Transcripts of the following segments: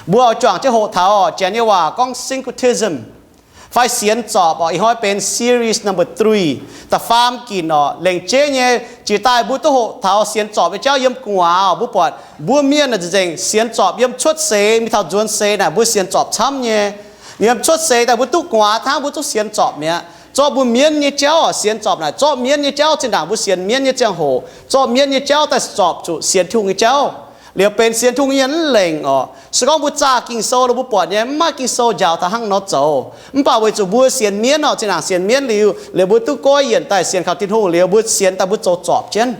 Mbuo oix juangc jienv hoqc taux oc, Janx nyei waac gorngv syncretism, fai sienx zorpc oc. Ih hnoi benx series number three, da'faam ginc oc. Lengc jeiv nyei jiex daaih mbuo duqv hoqc taux sienx zorpc nyei jauv yiem gu'nguaaz oc. Mbuo buatc mbuo mienh naaic nzengc sienx zorpc yiem cuotv seix mingh taux nzuonx seix naaic mbuo sienx zorpc camv nyei. Yiem cuotv seix daaih mbuo duqv gu'nguaaz hnangv mbuo duqv sienx zorpc mi'aqv. Zorqv mbuo mienv nyei jauv sienx zorpc naaic, zorqv mienv nyei jauv zinh ndaangc mbuo sienx mienv nyei ziangh hoc, zorqv mienv nyei jauv daaih zorpc zuqc sienx Tin-Hungh nyei jauv. Liuz benx sienx Tin-Hungh nyei mv lengc oc. Se gorngv mbuo zaah Ging-Sou nor mbuo buatc nyei mv maaih Ging-Sou njaaux taux hnangv nor zoux. Mv baac weic zuqc mbuo sienx mienv oc, zinh ndaangc sienx mienv liuz, liuz mbuo duqv goiv yienc daaih sienx kaux Tin-Hungh liuz mbuo sienx daaih mbuo zoux zorpc jienv.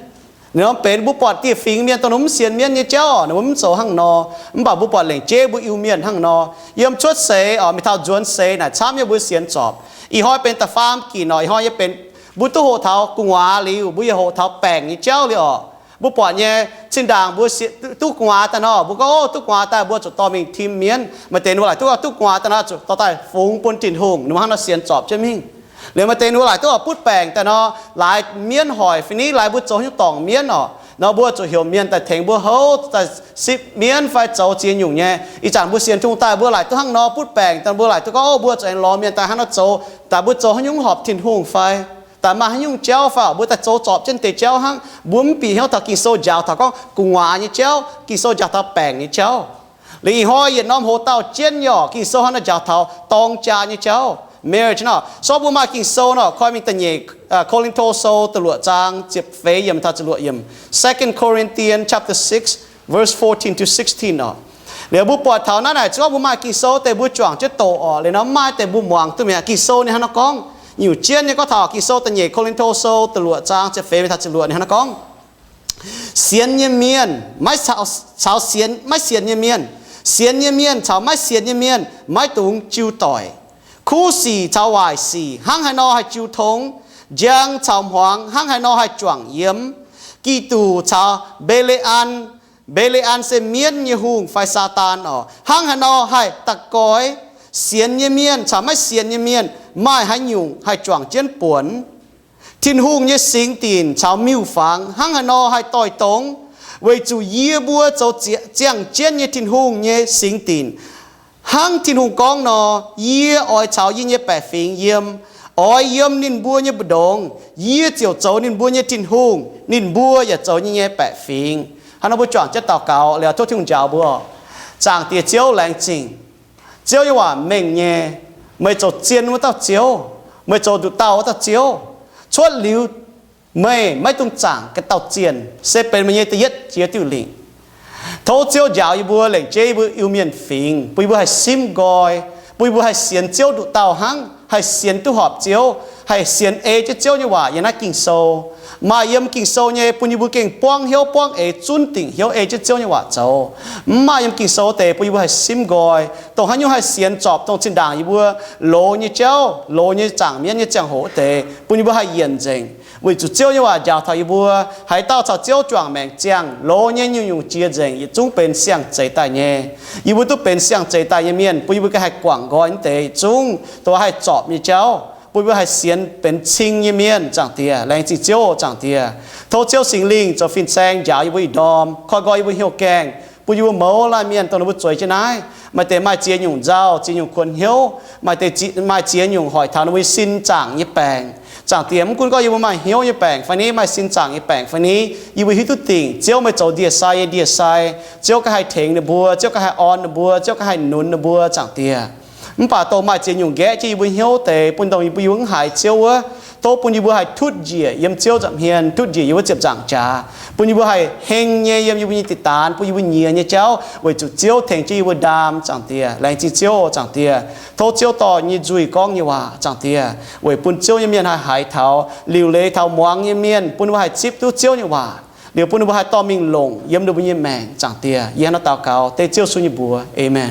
Ninh norm benx mbuo buatc dieh fingx mienh dongh ninh mv sienx mienv nyei jauv, ninh mbuo mv zoux hnangv nor. Mv baac mbuo buatc lengc jeiv mbuo Iu-Mienh hnangv nor. Yiem cuotv seix oc mingh taux nzuonx seix naaic camv nyei mbuo sienx zorpc. Ih hnoi benx da'faam ginc oc. Ih hnoi yie benx mbuo duqv hoqc taux gu'nguaaz liuz, mbuo yaac hoqc taux baengc nyei jauv liuz oc. Mbuo buatc nyei zinh ndaangc mbuo duqv gu'nguaaz daaih nor, mbuo gorngv, Ov, duqv gu'nguaaz daaih mbuo zuqc dorh mingh tim mienv. Maaih deix ninh mbuo laaic duqv, duqv gu'nguaaz daaih nor zuqc dorh daaih fungx bun Tin-Hungh, ninh mbuo hnangv nor sienx zorpc jienv mingh. Liuz maaih deix ninh mbuo laaic duqv oix butv baengc daaih nor, laaix mienv hoic fai ni, laaix mbuo zoux haaix nyungc dorngc mienv oc, nor mbuo zuqc heuc mienh daaih tengx mbuo houv daaih sipv mienv fai zoux ziex nyungc nyei. Ih zanc mbuo sienx Tin-Hungh daaih mbuo laaic duqv hnangv nor butv baengc daaih, mbuo laaic duqv gorngv, Ov, mbuo zuqc aengx lorz mienh daaih hnangv nor zoux, daaih mbuo zoux haaix nyungc horpc Tin-Hungh fai daaih maaih haaix nyungc jauv fai oc, mbuo daaih zoux zorpc jienv deix jauv hnangv. Mbuo mv bieqc hnyouv taux Ging-Sou njaaux taux gorngv gu'nguaaz nyei jauv, Ging-Sou njaaux taux baengc nyei jauv. Liuz ih hnoi yietc norm hoc-dauh jienv nyei oc, Ging-Sou hnangv naaiv njaaux taux dorng jaa nyei jauv, marriage nor. Sortv mbuo maaih Ging-Sou nor, koi mingh da'nyeic Ko^lin^to Sou da'luoqc zaang ziepc feix yiemc taux ziepc luoqc yiemc, Second Corinthians chapter six, verse fourteen to sixteen oc. Liuz mbuo buatc taux naaiv naaic, se gorngv mbuo maaih Ging-Sou deix mbuo juangc jienv doqc oc. Liuz nor mv maaih deix mbuo muangx duqv mi'aqv. Ging-Sou ninh hnangv nor gorngv, nyungc jienv nyei gorngv taux Ging-Sou da'nyeic Ko^lin^to Sou da'luoqc zaang ziepc feix mingh taux ziepc luoqc ninh hnangv nor gorngv, sienx nyei mienh maiv caux, caux sienx, maiv sienx nyei mienh, sienx nyei mienh caux maiv sienx nyei mienh maiv dungx jiu doic. Kuv sic caux waaic sic hnangv haaix nor haih jiu tong? Njang caux hmuangx hnangv haaix nor haih juangc yiem? Giduc caux Mbe^le^an, Mbe^le^an se mienv nyei hungh fai Saadaan oc, hnangv haaix nor haih da'goix? Sienx nyei mienh caux maiv sienx nyei mienh maaih haaix nyungc haih juangc jienv buonc? Tin-Hungh nyei singx dinc caux miuc-fangx hnangv haaix nor haih doix-dongz? Weic zuqc yie mbuo zoux ziangh jienv nyei Tin-Hungh nyei singx dinc. Hnangv Tin-Hungh gorngv nor, yie oix caux yie nyei baeqc fingx yiem, oix yiem ninh mbuo nyei mbu'ndongx. Yie ziouc zoux ninh mbuo nyei Tin-Hungh, ninh mbuo yaac zoux yie nyei baeqc fingx. Hnangv nor mbuo juangc jienv daux gaux liuz tov Tin-Hungh njaaux mbuo. Zaangc Diex Ziouv, laengz zingh. Ziouv nyei waac mengh nyei. Meih zoux zien wuov dauh Ziouv. Meih zoux nduqc dauh wuov dauh Ziouv. Cuotv liuz meih maiv dungx zaangc ga'dauh zienh, se benx meih nyei da'yietv jiex diuh lingc. Tov Ziouv njaaux yie mbuo, lengc jeiv yie mbuo Iu-Mienh fingx, bun yie mbuo haih simv nqoi, bun yie mbuo haih sienx Ziouv nduqc dauh hnangv, haih sienx duqv horpc Ziouv, haih sienx ei jienv Ziouv nyei waac yiem naaiv Ging-Sou. Maaih yiem Ging-Sou nyei bun yie mbuo gengh buangv hnyouv buangv eix, zunv dingc hnyouv ei jienv Ziouv nyei waac zoux. Mv maaih yiem Ging-Sou deix bun yie mbuo haih simv nqoi, dongh haaix nyungc haih sienx zorpc dongh zinh ndaangc yie mbuo loz nyei jauv, loz nyei zaangc mienv nyei ziangh hoc wuov deix, bun yie mbuo haih yienc nzengc. Weic zuqc Ziouv nyei waac njaaux taux yie mbuo, haaix dauh caux Ziouv juangc maengc ziangh, loz nyei nyungc-nyungc jiex nzengc, yietc zungv benx siang-zeix daaih nyei. Yie mbuo duqv benx siang-zeix daaih nyei mienh, bun yie mbuo ganh haih guangc nqoi naaiv deix yietc zungv dongh haih zorpc nyei jauv, bun yie mbuo haih sienx benx cing nyei mienh, Zaangc Diex. Laengz zingh Ziouv, Zaangc Diex. Tov Ziouv Singx Lingh zoux fin-saeng njaaux yie mbuo ih ndorm, koi nqoi yie mbuo hnyouv gaengh, bun yie mbuo mouz laanh mienh dongh ninh mbuo zueiz jienv naaiv. Maaih deix maaih ziex nyungc nzauh, ziex nyungc kuonx hnyouv, maaih deix maaih ziex nyungc hoic taux ninh mbuo nyei sin zaangc nyei baengc. Zaangc Diex, mv gunv gorngv yie mbuo maaih hnyouv nyei baengc fai ni, maaih sin zaangc nyei baengc fai ni, yie mbuo hiuv duqv dingc Ziouv meih zoux ndie-sai nyei ndie-sai. Ziouv ganh haih tengx ninh mbuo, Ziouv ganh haih orn ninh mbuo, Ziouv ganh haih nunz ninh mbuo, Zaangc Diex. Mv baac dongh maaih ziex nyungc nqaeqv jienv yie mbuo hnyouv deix, bun dongh yie mbuo yungz haiz Ziouv wuov, tov bun yie mbuo haih tutv njiec yiem Ziouv nza'hmien, tutv njiec yiem wuov ziepc nzaangc jaax, bun yie mbuo haih heng nyei yiem yie mbuo nyei diqc daanx, bun yie mbuo nyiex nyei jauv, weic zuqc Ziouv tengx jienv yie mbuo ndaam, Zaangc Diex. Laengz zingh Ziouv, Zaangc Diex. Tov Ziouv dorh nyei nzuih gorngv nyei waac, Zaangc Diex, weic bun Ziouv nyei mienh haih haiz taux, liuc leiz taux muangx nyei mienh, bun ninh mbuo haih zipv duqv Ziouv nyei waac, liuz bun ninh mbuo haih dorh mingh longc yiem ninh mbuo nyei maengc, Zaangc Diex. Yie hnangv naaiv daux gaux dengv Ziouv Yesu nyei mbuox. Aamen.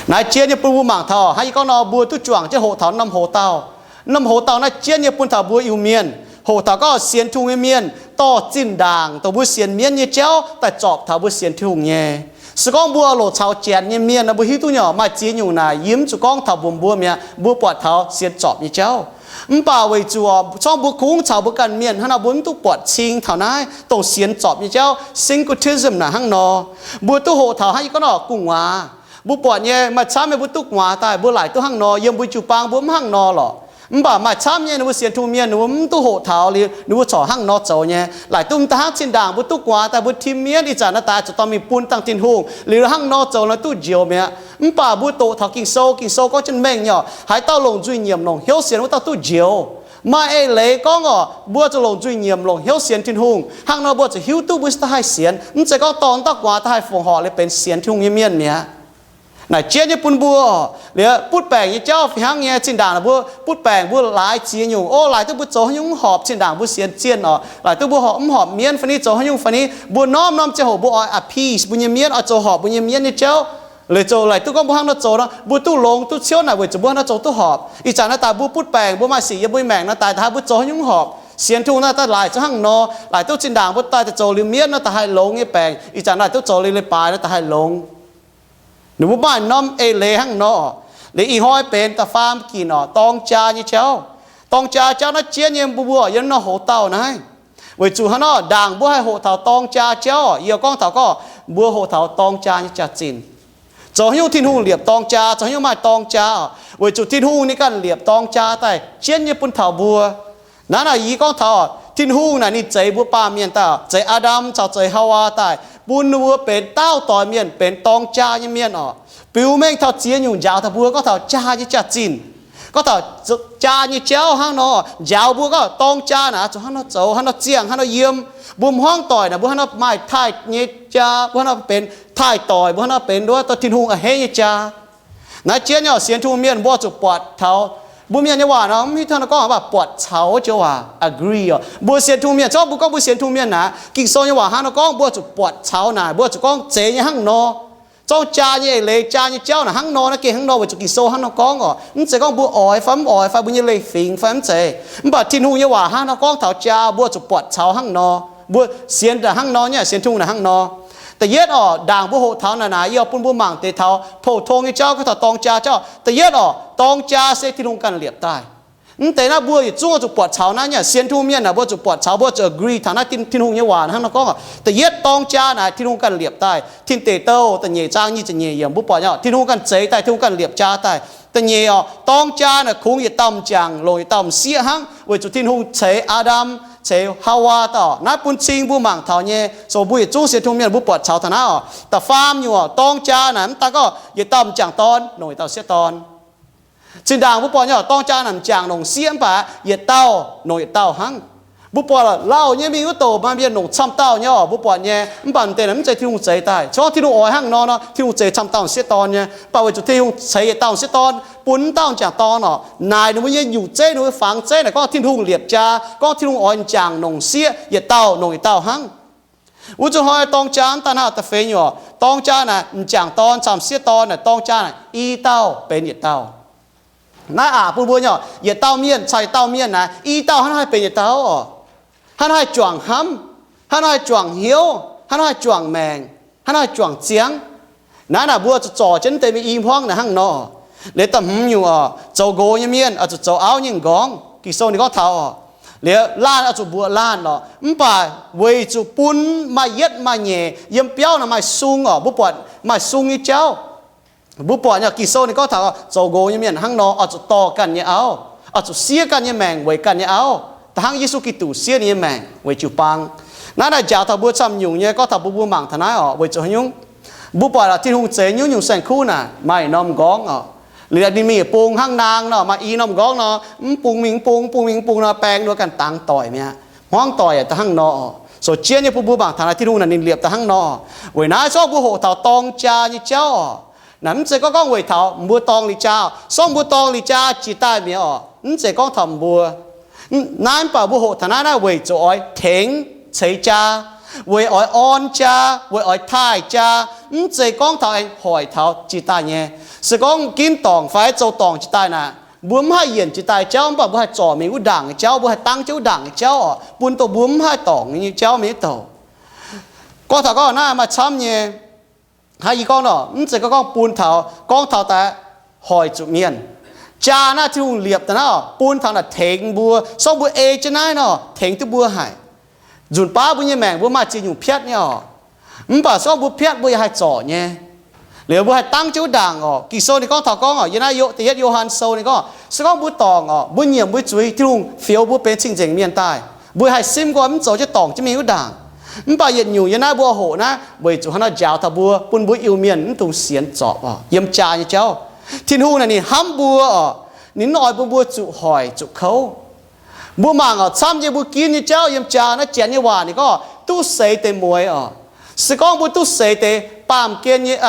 Naaiv jienv nyei bun mbuo mangc taux, hnangv yie gorngv nor, mbuo duqv juangc jienv hoqc taux norm hoc-dauh. Norm hoc-dauh naaiv jienv nyei bun taux mbuo Iu-Mienh, hoqc taux gorngv sienx Tin-Hungh nyei mienh dorh zinh ndaangc dongh mbuo sienx mienv nyei jauv daaih zorpc taux mbuo sienx Tin-Hungh nyei. Se gorngv mbuo loc caux Janx nyei mienh nor, mbuo hiuv duqv nyei, maaih ziex nyungc naaic yie mv zuqc gorngv taux mbuox mbuo mi'aqv, mbuo buatc taux sienx zorpc nyei jauv. Mv baac weic zuqc corngv mbuo kungx caux mbuo ganh mienh hnangv nor, mbuo mv duqv buatc cing taux naaiv dongh sienx zorpc nyei jauv, syncretism naaic hnangv nor. Mbuo duqv hoqc taux hnangv yie gorngv nor, gu'nguaaz. Mbuo buatc nyei maaih camv nyei mbuo duqv gu'nguaaz daaih, mbuo laaic duqv hnangv nor. Yiem mbuo jiu-baang mbuo mv hnangv nor lorqc. Mv baac maaih camv nyei ninh mbuo sienx Tin-Hungh mienh ninh mbuo mv duqv hoqc taux liuz ninh mbuo corc hnangv nor zoux nyei. Laaic duqv mv daaih hnangv zinh ndaangc mbuo duqv gu'nguaaz daaih mbuo tim mienv ih zanc naaiv daaih zuqc dorh mingh bun dangh Tin-Hungh liuz hnangv nor zoux nor duqv njoux mi'aqv. Mv baac mbuo doqc taux Ging-Sou, Ging-Sou gorngv jienv mengh nyei, haaix dauh longc nzuih nyiemc longc hnyouv sienx wuov dauh duqv njoux. Maaih eix leiz gorngv orqc, mbuo zuqc longc nzuih nyiemc longc hnyouv sienx Tin-Hungh. Hnangv nor mbuo zuqc hiuv duqv mbuo daaih haih sienx, mv zeiz gorngv dorh dauh gu'nguaaz daaih haih fongc horc liuz benx sienx Tin-Hungh nyei mienh mi'aqv. Naaic jienv nyei bun mbuo orqc, liuz butv baengc nyei jauv fih hnangv nyei. Zinh ndaangc mbuo butv baengc mbuo laaix ziex nyungc, o, laaic duqv mbuo zoux haaix nyungc mv horpc. Zinh ndaangc mbuo sienx zienh orqc, laaic duqv mbuo horpc mv horpc mienv fai ni zoux haaix nyungc fai ni, mbuo norm-norm ziangh hoc mbuo oix appease mbuo nyei mienv, oix zoux horpc mbuo nyei mienv nyei jauv. Liuz zoux laaic duqv gorngv mbuo hnangv nor zoux nor, mbuo duqv longx duqv ciouv naaic weic zuqc mbuo hnangv nor zoux duqv horpc. Ih zanc naaiv daaih mbuo butv baengc mbuo maaih sic yiem mbuo nyei maengc nor daaih, da'haaix mbuo zoux haaix nyungc horpc. Sienx Tin-Hungh naaiv daaih laaic zoux hnangv nor, laaic duqv zinh ndaangc mbuo daaih zoux liuz mienv nor da'haaix longx nyei baengc, ih zanc naaic duqv zoux liuz leiz-baaix nor da'haaix longx. Ninh mbuo maaih norm eix leiz hnangv nor. Liuz ih hnoi benx da'faam ginc orqc, dorng jaa nyei jauv. Dorng jaa jauv naaiv jienv nyei mbuo mbuo yiem nor hoz dauh naaiv. Weic zuqc hnangv nor ndaangc mbuo haih hoqc taux dorng jaa jauv orqc, yie gorngv taux gorngv mbuo hoqc taux dorng jaa nyei jaax-zinh. Zoux haaix nyungc Tin-Hungh liepc dorng jaa, zoux haaix nyungc maaih dorng jaa orqc? Weic zuqc Tin-Hungh ninh ganh liepc dorng jaa daaih jienv nyei bun taux mbuo. Naaiv naaic yie gorngv taux orqc, Tin-Hungh naaic ninh zeix mbuo baamh mienh daaih, zeix Aa^ndam caux zeix Haawaa daaih, bun ninh mbuo benx daauh doix mienh, benx dorng jaa nyei mienh orqc. Biux mengh taux ziex nyungc njaaux taux mbuo gorngv taux jaa nyei jaax-zinh, gorngv taux jaa nyei jauv hnangv nor. Njaaux mbuo gorngv dorng jaa naaic zuqc hnangv nor zoux, hnangv nor ziangh, hnangv nor yiem. Mbuo hmuangv doic naaic mbuo hnangv nor maaih taaih nyei jaa, mbuo hnangv nor benx taaih doic, mbuo hnangv nor benx nduov dorh Tin-Hungh a'hneiv nyei jaa. Naaiv jienv nyei orqc, sienx Tin-Hungh mienh mbuo zuqc buatc taux, mbuo mienh nyei waac nor mv hiuv taux nor gorngv mv baac buatc caux joux waac agree orqc. Mbuo sienx Tin-Hungh mienh, zorngv mbuo gorngv mbuo sienx Tin-Hungh mienh naaic, Ging-Sou nyei waac hnangv nor gorngv mbuo zuqc buatc caux naaic, mbuo zuqc gorngv zeiz nyei hnangv nor. Zorngv jaa nyei eix leiz, jaa nyei jauv naaic hnangv nor, naaiv gengh hnangv nor weic zuqc Ging-Sou hnangv nor gorngv orqc. Mv zeiz gorngv mbuo oix fai mv oix fai mbuo nyei leiz-fingx fai mv zeiz. Mv baac Tin-Hungh nyei waac hnangv nor gorngv taux jaa, mbuo zuqc buatc caux hnangv nor. Mbuo sienx naaic hnangv nor nyei, sienx Tin-Hungh naaic hnangv nor. Da'yietv orqc, ndaangc mbuo hoqc taux naaic naaic, yie oix bun mbuo mangc deix taux pou-tong nyei jauv gorngv taux dorng jaa jauv. Da'yietv orqc, dorng jaa se Tin-Hungh ganh liepc daaih. Mv deix naaiv mbuo yietc zungv oix zuqc buatc caux naaiv nyei, sienx Tin-Hungh mienh naaic mbuo zuqc buatc caux, mbuo zuqc agree taux naaiv Tin-Hungh nyei waac hnangv nor gorngv orqc. Da'yietv dorng jaa naaic Tin-Hungh ganh liepc daaih. Tin Deic Douh da'nyeic zaang nyic ziepc nyeic yiemc mbuo buatc nyei, Tin-Hungh ganh zeix daaih, Tin-Hungh ganh liepc jaa daaih. Da'nyeic orqc, dorng jaa naaic kungx yietc dauh m'jangc longc yietc dauh m'sieqv hnangv, weic zuqc Tin-Hungh ceix Aa^ndam ceix Haawaa daaih. Naaiv bun cing mbuo mangc taux nyei, so mbuo yietc zungv sienx Tin-Hungh mienh mbuo buatc caux taux naaiv orqc. Da'faam nyungc orqc, dorng jaa naaic mv daan gorngv yietc dauh m'jangc dorn longc yietc dauh sieqv dorn. Zinh ndaangc mbuo buatc nyei orqc, dorng jaa naaic m'jangc longc sieqv mv baac yietc dauh longc yietc dauh hnangv. Mbuo buatc orqc, lauh nyei mingh wuov douc maaih mienh longc camv dauh nyei orqc, mbuo buatc nyei. Mv baac m'deix naaic mv zeiz Tin-Hungh zeix daaih. Corc Tin-Hungh oix hnangv nor nor, Tin-Hungh zeix camv dauh sieqv dorn nyei. Mv baac weic zuqc Tin-Hungh ceix yietc dauh sieqv dorn bun m'dauh m'jangc dorn orqc, naaic ninh mbuo nyei nyuc zeiv, ninh mbuo fangx zeiv naaic gorngv Tin-Hungh liepc jaa, gorngv Tin-Hungh oix m'jangc longc sieqv yietc dauh longc yietc dauh hnangv. Wuov zuqc hnoi dorng jaa mv daan hnangv da'feix nyungc orqc, dorng jaa naaic m'jangc dorn camv sieqv dorn naaic dorng jaa naaic i dauh benx yietc dauh. Naaiv aqc bun mbuo nyei orqc, yietc dauh mienh caux yietc dauh mienh naaic i dauh hnangv naaiv haih benx yietc dauh orqc. Hnangv naaiv haih juangc hnamv, hnangv naaiv haih juangc hnyouv, hnangv naaiv haih juangc maengc, hnangv naaiv haih juangc ziangx. Naaiv naaic mbuo zuqc zorc jienv mv deix mingh i hmuangv naaic hnangv nor. Liuz da'hmz nyungc orqc, zoux nqox nyei mienh oix zuqc zoux auv nyei m'nqorngv. Ging-Sou ninh gorngv taux orqc, liuz laanh oix zuqc mbuoqc laanh lorqc. Mv baac weic zuqc bun maaih yietv maaih nyeic yiem biauv naaic maaih sung orqc, mbuo buatc maaih sung nyei jauv. Mbuo buatc nyei Ging-Sou ninh gorngv taux zoux nqox nyei mienh hnangv nor oix zuqc dorh ganh nyei auv, oix zuqc siev ganh nyei maengc weic ganh nyei auv, da'hnangv Yesu Giduc siev ninh nyei maengc weic jiu-baang. Naaiv naaic njaaux taux mbuo camv nyungc nyei, gorngv taux mbuo mbuo mangc taux naaiv orqc, weic zuqc haaix nyungc? Mbuo buatc Tin-Hungh zeix nyungc-nyungc saeng-kuv naaic maaih norm m'nqorngv orqc. Liuz ninh mingh yietc bung hnangv naang nor, maaih i norm m'nqorngv nor, mv bung mingh mv bung, mv bung mingh mv bung nor, baeng ninh mbuo ganh dangx doic mi'aqv. Hmuangv doic yaac da'hnangv nor orqc. So jienv nyei bun mbuo mangc taux naaiv Tin-Hungh naaic ninh liepc da'hnangv nor. Weic naaiv zorngv mbuo hoqc taux dorng jaa nyei jauv orqc. Naaic mv zeiz gorngv gorngv weic taux mbuo dorng liuz jaa, zorngv mbuo dorng liuz jaa jiex daaih mi'aqv orqc. Mv zeiz gorngv taux mbuo. Naaiv mv baac mbuo hoqc taux naaiv naaiv weic zuqc oix tengx ceix jaa, weic oix orn jaa, weic oix taaih jaa. Mv zeiz gorngv taux aengx hoic taux jiex daaih nyei. Se gorngv ginv dorngc fai zoux dorngc jiex daaih naaic, mbuo mv haih yienc jiex daaih jauv, mv baac mbuo haih zorc mingh wuov ndaangc nyei jauv, mbuo haih dangv jienv wuov ndaangc nyei jauv orqc, bun dongh mbuo mv haih dorngc nyei jauv mingh douc. Gorngv taux gorngv naaiv maaih camv nyei. Hnangv yie gorngv nor, mv zeiz gorngv gorngv bun taux, gorngv taux daaih hoic zuqc mienh. Jaa naaiv Tin-Hungh liepc daaih naaiv bun taux naaic tengx mbuo. Se gorngv mbuo ei jienv naaiv nor, tengx duqv mbuo haic. Nzunc baav mbuo nyei maengc mbuo maaih ziex nyungc piatv nyei oc. Mv baac se gorngv mbuo piatv mbuo yaac haih zorc nyei. Liuz mbuo haih dangv jienv wuov ndaangc oc. Ging-Sou ninh gorngv taux gorngv oc, yiem naaiv Yo- da'yietv Yo^han Sou ninh gorngv, se gorngv mbuo dorngc oc, mbuo nyiemc mbuo zuiz, Tin-Hungh fioux mbuo benx cing-nzengc mienh daaih. Mbuo haih simv gorn mv zoux jienv dorngc jienv mingh wuov ndaangc. Mv baac yietc nyungc yiem naaiv mbuo hoqc naaiv weic zuqc hnangv naaiv njaaux taux mbuo, bun mbuo Iu-Mienh mv dungx sienx zorpc oc, yiem jaa nyei jauv. Tin-Hungh naaic ninh hnamv mbuo oc, ninh mv oix bun mbuo zuqc hoic zuqc kouv. Mbuo mangc oc, camv nyei mbuo ginv nyei jauv yiem jaa naaiv Janx nyei waac ninh gorngv duqv seix deix mueix oc. Se gorngv mbuo duqv seix deix baamh gen nyei,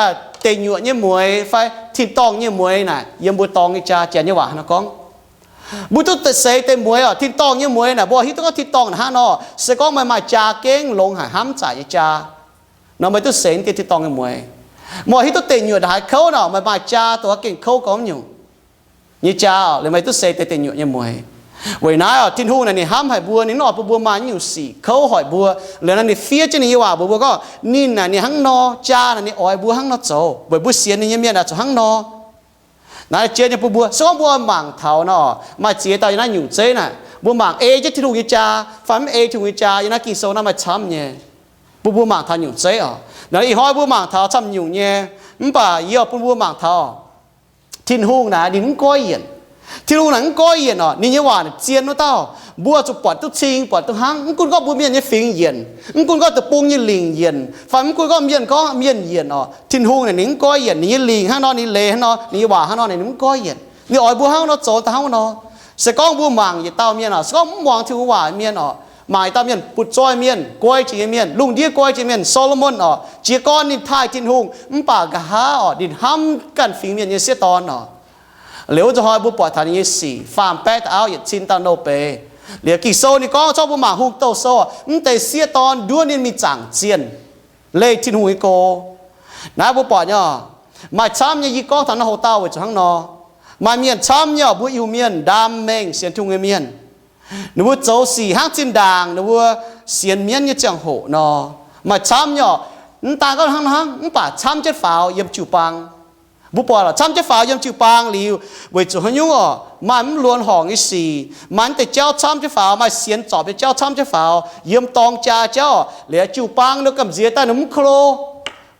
deic nyuoqc nyei mueix fai tin-dorngh nyei mueix naaic, yiem mbuo dorngx nyei jaa, Janx nyei waac hnangv naaiv gorngv, mbuo duqv seix deix mueix oc, tin-dorngh nyei mueix naaic, mbuo hiuv duqv gorngv tin-dorngh naaic hnangv nor, se gorngv meih maaih jaa gengh longx haic, hnamv zaaic nyei jaa nor, meih duqv seix deix tin-dorngh nyei mueix. Meih hiuv duqv deic nyuoqc ndongc haaix kouv nor, meih maaih jaa dongh gengh kouv gorngv nyungc nyei jaa oc, liuz meih duqv seix deix deic nyuoqc nyei mueix. Weic naaiv oc, Tin-Hungh naaic ninh hnamv haic mbuo, ninh mv oix bun mbuo maaih nyungc sic kouv hoic mbuo. Liuz naaiv ninh fiev jienv ninh nyei waac mbuox mbuo gorngv, ninh naaic ninh hnangv nor, jaa naaic ninh oix mbuo hnangv nor zoux, weic mbuo sienx ninh nyei mienh aah, zuqc hnangv nor. Naaiv jien nyei bun mbuo, se gorngv mbuo mangc taux nor, maaih ziex dauh yiem naaiv nyungc zeiv naaic, mbuo mangc ei jienv Tin-Hungh nyei jaa fai mv ei Tin-Hungh nyei jaa, yiem naaiv Ging-Sou naaiv maaih camv nyei. Bun mbuo mangc taux nyungc zeiv oc. Ih hnoi mbuo mangc taux camv nyungc nyei, mv baac yie oix bun mbuo mangc taux Tin-Hungh naaic ninh mv goiv yienc. Tin-Hungh naaic mv goiv yienc oc. Ninh nyei waac naaic zien wuov dauh. Mbuo zuqc buatc duqv cing, buatc duqv hnangv. Mv gunv gorngv mbuo mienh nyei fingx yienc, mv gunv gorngv deic-bung nyei lingc yienc, fai mv gunv gorngv mienh gorngv mienh yienc oc, Tin-Hungh naaic ninh mv goiv yienc. Ninh nyei lingc hnangv nor, ninh nyei leiz hnangv nor, ninh nyei waac hnangv nor, ninh mv goiv yienc. Ninh oix mbuo hnangv nor zoux daaih hnangv nor. Se gorngv mbuo mangc yietc dauh mienh oc, se gorngv mv muangx Tin-Hungh waac mienh oc, mangc yietc dauh mienh butv-zoih mienh, guai jiex nyei mienh, lungh ndiev guai jiex mienh, Saa^lo^morn oc, jiez gorn ninh taaih Tin-Hungh, mv baac nqa'haav oc, ninh hnamv ganh fingx mienh nyei sieqv dorn oc. Liuz wuov nzunc hnoi mbuo buatc taux ninh nyei sic, faam-baeqv da'auv yietc cin dauh nouh beiz. Liuz Ging-Sou ninh gorngv, se gorngv mbuo mangc Hungh Douh Sou, mv deix sieqv dorn nduov ninh mingh zaangc zienh leih Tin-Hungh nyei go. Naaiv mbuo buatc nyei oc, maaih camv nyei, yie gorngv taux naaiv houx-dauh weic zuqc hnangv nor. Maaih mienh camv nyei oc, mbuo Iu-Mienh ndaam mengh sienx Tin-Hungh nyei mienh. Ninh mbuo zoux sic hnangv zinh ndaangc ninh mbuo sienx mienv nyei ziangh hoc nor. Maaih camv nyei oc, mv daan gorngv hnangv hnangv, mv baac camv jienv faaux yiem jiu-baang. Mbuo buatc camv jienv faaux yiem jiu-baang liuz, weic zuqc haaix nyungc oc, maaih mv luonx horngc nyei sic, maaih mv deix jauv camv jienv faaux, maaih sienx zorpc nyei jauv camv jienv faaux, yiem dorng jaa jauv oc, liuz jiu-baang ninh mbuo gamh nziex daaih ninh mv ko lo.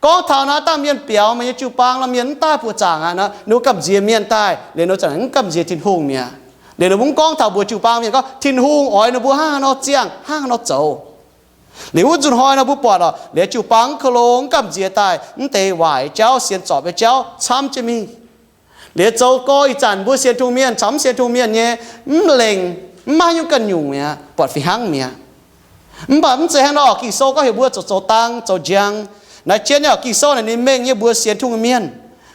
Gorngv taux naaiv dangh mienh biaux meih nyei jiu-baang nor, mienh mv daaih buoqc zaangc aqv nor, ninh mbuo gamh nziex mienh daaih, liuz ninh mbuo za'gengh mv gamh nziex Tin-Hungh mi'aqv. Liuz ninh mbuo mv gorngv taux mbuox jiu-baang mienh gorngv Tin-Hungh oix ninh mbuo hnangv haaix nor ziangh, hnangv haaix nor zoux. Liuz wuov nzunc hnoi nor mbuo buatc oc, liuz jiu-baang mv ko lo, mv gamh nziex daaih mv deix waaic jauv, sienx zorpc nyei jauv camv jienv mingh. Liuz zoux gorx ih zanc mbuo sienx Tin-Hungh mienh caux mv sienx Tin-Hungh mienh nyei mv lengh, mv maaih haaix nyungc ganh nyungc mi'aqv, buatc fih hnangv mi'aqv. Mv baac mv zeiz hnangv nor oc. Ging-Sou gorngv heuc mbuo zoux zoux dang zoux njang. Naaiv jienv nyei oc, Ging-Sou naaic ninh mengh nyei mbuox sienx Tin-Hungh nyei mienh.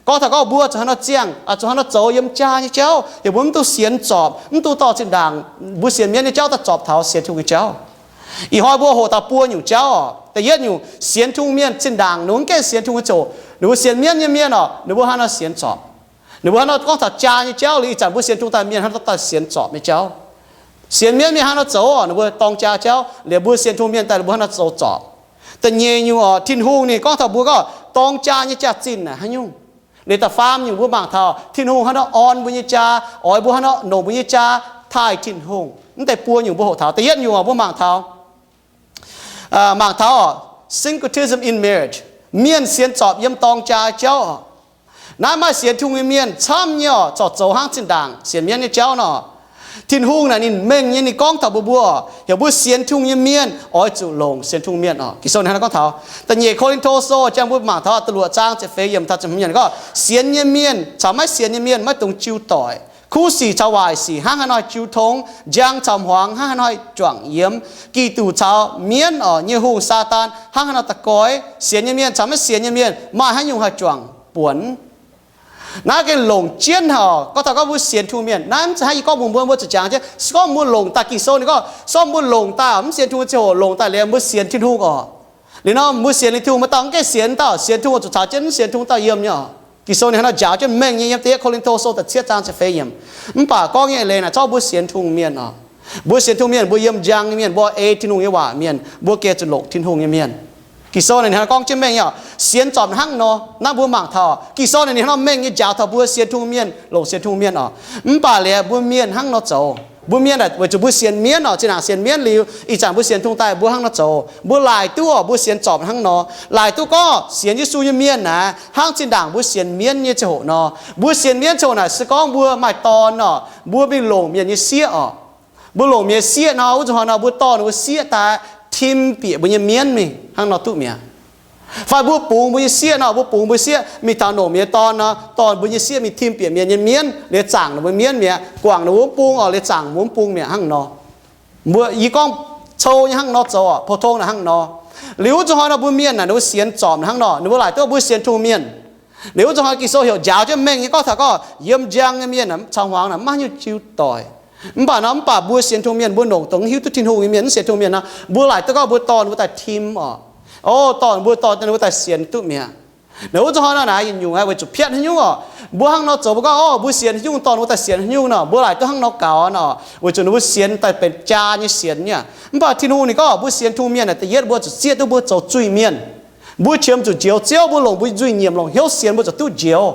Gorngv taux gorngv mbuo zuqc hnangv nor ziangh, zuqc hnangv nor zoux yiem jaa nyei jauv, heuc mbuo mv dungx sienx zorpc, mv dungx dorh zinh ndaangc mbuo sienx mienv nyei jauv daaih zorpc taux sienx Tin-Hungh nyei jauv. Ih hnoi mbuo hoqc taux buo nyungc jauv oc. Da'yietv nyungc, sienx Tin-Hungh mienh zinh ndaangc ninh mbuo mv gaengh sienx Tin-Hungh nyei ziangh hoc, ninh mbuo sienx mienv nyei mienh oc, ninh mbuo hnangv nor sienx zorpc. Ninh mbuo hnangv nor gorngv taux jaa nyei jauv liuz, ih zanc mbuo sienx Tin-Hungh daaih mienh hnangv nor daaih sienx zorpc nyei jauv. Sienx mienv mienh hnangv nor zoux oc, ninh mbuo dorng jaa jauv, liuz mbuo sienx Tin-Hungh mienh daaih ninh mbuo hnangv nor zoux zorpc. Da'nyeic nyungc oc, Tin-Hungh ninh gorngv taux mbuo gorngv dorng jaa nyei jaax-zinh naaic haaix nyungc. Liuz da'faam nyungc mbuo mangc taux Tin-Hungh hnangv nor orn mbuo nyei jaa, oix mbuo hnangv nor longc mbuo nyei jaa taaih Tin-Hungh. Mv deix buo nyungc mbuo hoqc taux. Da'yietv nyungc oc, mbuo mangc taux mangc taux oc, syncretism in marriage, mienh sienx zorpc yiem dorng jaa jauv oc. Naaiv maaih sienx Tin-Hungh nyei mienh camv nyei oc, zorc zoux hnangv zinh ndaangc sienx mienv nyei jauv nor. Tin-Hungh naaic ninh mengh nyei, ninh gorngv taux mbuo mbuo oc, heuc mbuo sienx Tin-Hungh nyei mienh oix zuqc longc sienx Tin-Hungh mienh oc. Ging-Sou ninh hnangv nor gorngv taux. Da'nyeic Ko^lin^to Sou jang mbuo mangc taux da'luoqc zaang ziepc feix yiemc taux ziepc hmz yiemc gorngv, sienx nyei mienh caux maiv sienx nyei mienh maiv dungx jiu doic. Kuv sic caux waaic sic hnangv haaix nor haih jiu tong, njang caux hmuangx hnangv haaix nor haih juangc yiemx. Giduc caux mienv oc nyei hungh, Saadaan, hnangv haaix nor da'goix. Sienx nyei mienh caux maiv sienx nyei mienh maaih haaix nyungc haih juangc buonc. Naaiv gengh longc jienv haic. Gorngv taux gorngv mbuo sienx Tin-Hungh mienh, naaiv mv zeiz hnangv yie gorngv mbuox mbuo, mbuo zuqc jangx jienv, se gorngv mbuo longc daaih Ging-Sou ninh gorngv, se gorngv mbuo longc daaih mv sienx Tin-Hungh ziangh hoc, longc daaih liuz mbuo sienx Tin-Hungh oc. Liuz nor mbuo sienx liuz Tin-Hungh, maaih dauh mv gaengh sienx, dauh sienx Tin-Hungh zuqc caux jienv mv sienx Tin-Hungh dauh yiem nyei oc. Ging-Sou ninh hnangv nor njaaux jienv mengh nyei yiem da'yietv Ko^lin^to Sou da'cietv zaang ziepc feix yiemc. Mv baac gorngv nyei eix leiz naaic, se gorngv mbuo sienx Tin-Hungh mienh oc, mbuo sienx Tin-Hungh mienh, mbuo yiem njang nyei mienh, mbuo ei Tin-Hungh nyei waac mienh, mbuo gengh zuqc longc Tin-Hungh nyei mienh. Ging-Sou naaic ninh hnangv gorngv jienv mengh nyei oc, sienx zorpc hnangv nor. Naaiv mbuo mangc taux Ging-Sou naaic ninh hnangv nor mengh nyei njaaux taux mbuo sienx Tin-Hungh mienh, longc sienx Tin-Hungh mienh oc. Mv baac liuz mbuo mienh hnangv nor zoux. Mbuo mienh naaic weic zuqc mbuo sienx mienv oc, zinh ndaangc sienx mienv liuz, ih zanc mbuo sienx Tin-Hungh daaih mbuo hnangv nor zoux. Mbuo laaic duqv oc, mbuo sienx zorpc hnangv nor. Laaic duqv gorngv sienx Yesu nyei mienh naaic, hnangv zinh ndaangc mbuo sienx mienv nyei ziangh hoc nor. Mbuo sienx mienv ziangh hoc naaic se gorngv mbuo maaih dorn oc, mbuo mingh longc mienh nyei sieqv oc. Mbuo longc mienh sieqv nor, wuov zuqc hnoi nor mbuo dorh ninh mbuo sieqv daaih tim bieqc mbuo nyei mienv mingh hnangv nor duqv mi'aqv. Fai mbuo bungx mbuo nyei sieqv nor, mbuo bungx mbuo sieqv mingh taux longc mienh nyei dorn nor, dorh mbuo nyei sieqv mingh tim bieqc mienh nyei mienv, liuz zaangc ninh mbuo mienv mi'aqv, guangc ninh mbuo mv bung oc, liuz zaangc mbuo mv bung mi'aqv hnangv nor. Mbuo yie gorngv cou nyei hnangv nor zoux oc, pou-tong naaic hnangv nor. Liuz wuov zuqc hnoi nor mbuo mienh naaic ninh mbuo sienx zorpc hnangv nor, ninh mbuo laaic duqv mbuo sienx Tin-Hungh mienh. Liuz wuov zuqc hnoi Ging-Sou heuc njaaux jienv mengh nyei gorngv taux gorngv yiem njang nyei mienh caux hmuangx naaic maiv hiuv jiu doic. Mv baac nor, mv baac mbuo sienx Tin-Hungh mienh, mbuo longc dongh hiuv duqv Tin-Hungh nyei mienh, mv sienx Tin-Hungh mienh nor, mbuo laaic duqv gorngv mbuo dorh ninh mbuo daaih tim oc. O, dorh ninh mbuo, dorh ninh mbuo daaih sienx duqv mi'aqv. Naaic wuov zuqc hnoi nor naaic yietc nyungc weic zuqc piatv haaix nyungc oc, mbuo hnangv nor zoux mbuo gorngv, o, mbuo sienx haaix nyungc dorh ninh mbuo daaih sienx haaix nyungc nor, mbuo laaic duqv hnangv nor gaux nor, weic zuqc ninh mbuo sienx daaih benx jaa nyei sienx nyei. Mv baac Tin-Hungh ninh gorngv mbuo sienx Tin-Hungh mienh naaic da'yietv mbuo zuqc zieqv duqv mbuo zoux zuiz-mienh. Mbuo qiemx zuqc njoux Ziouv, mbuo longc mbuo nzuih nyiemc, longc hnyouv sienx mbuo zuqc duqv njoux.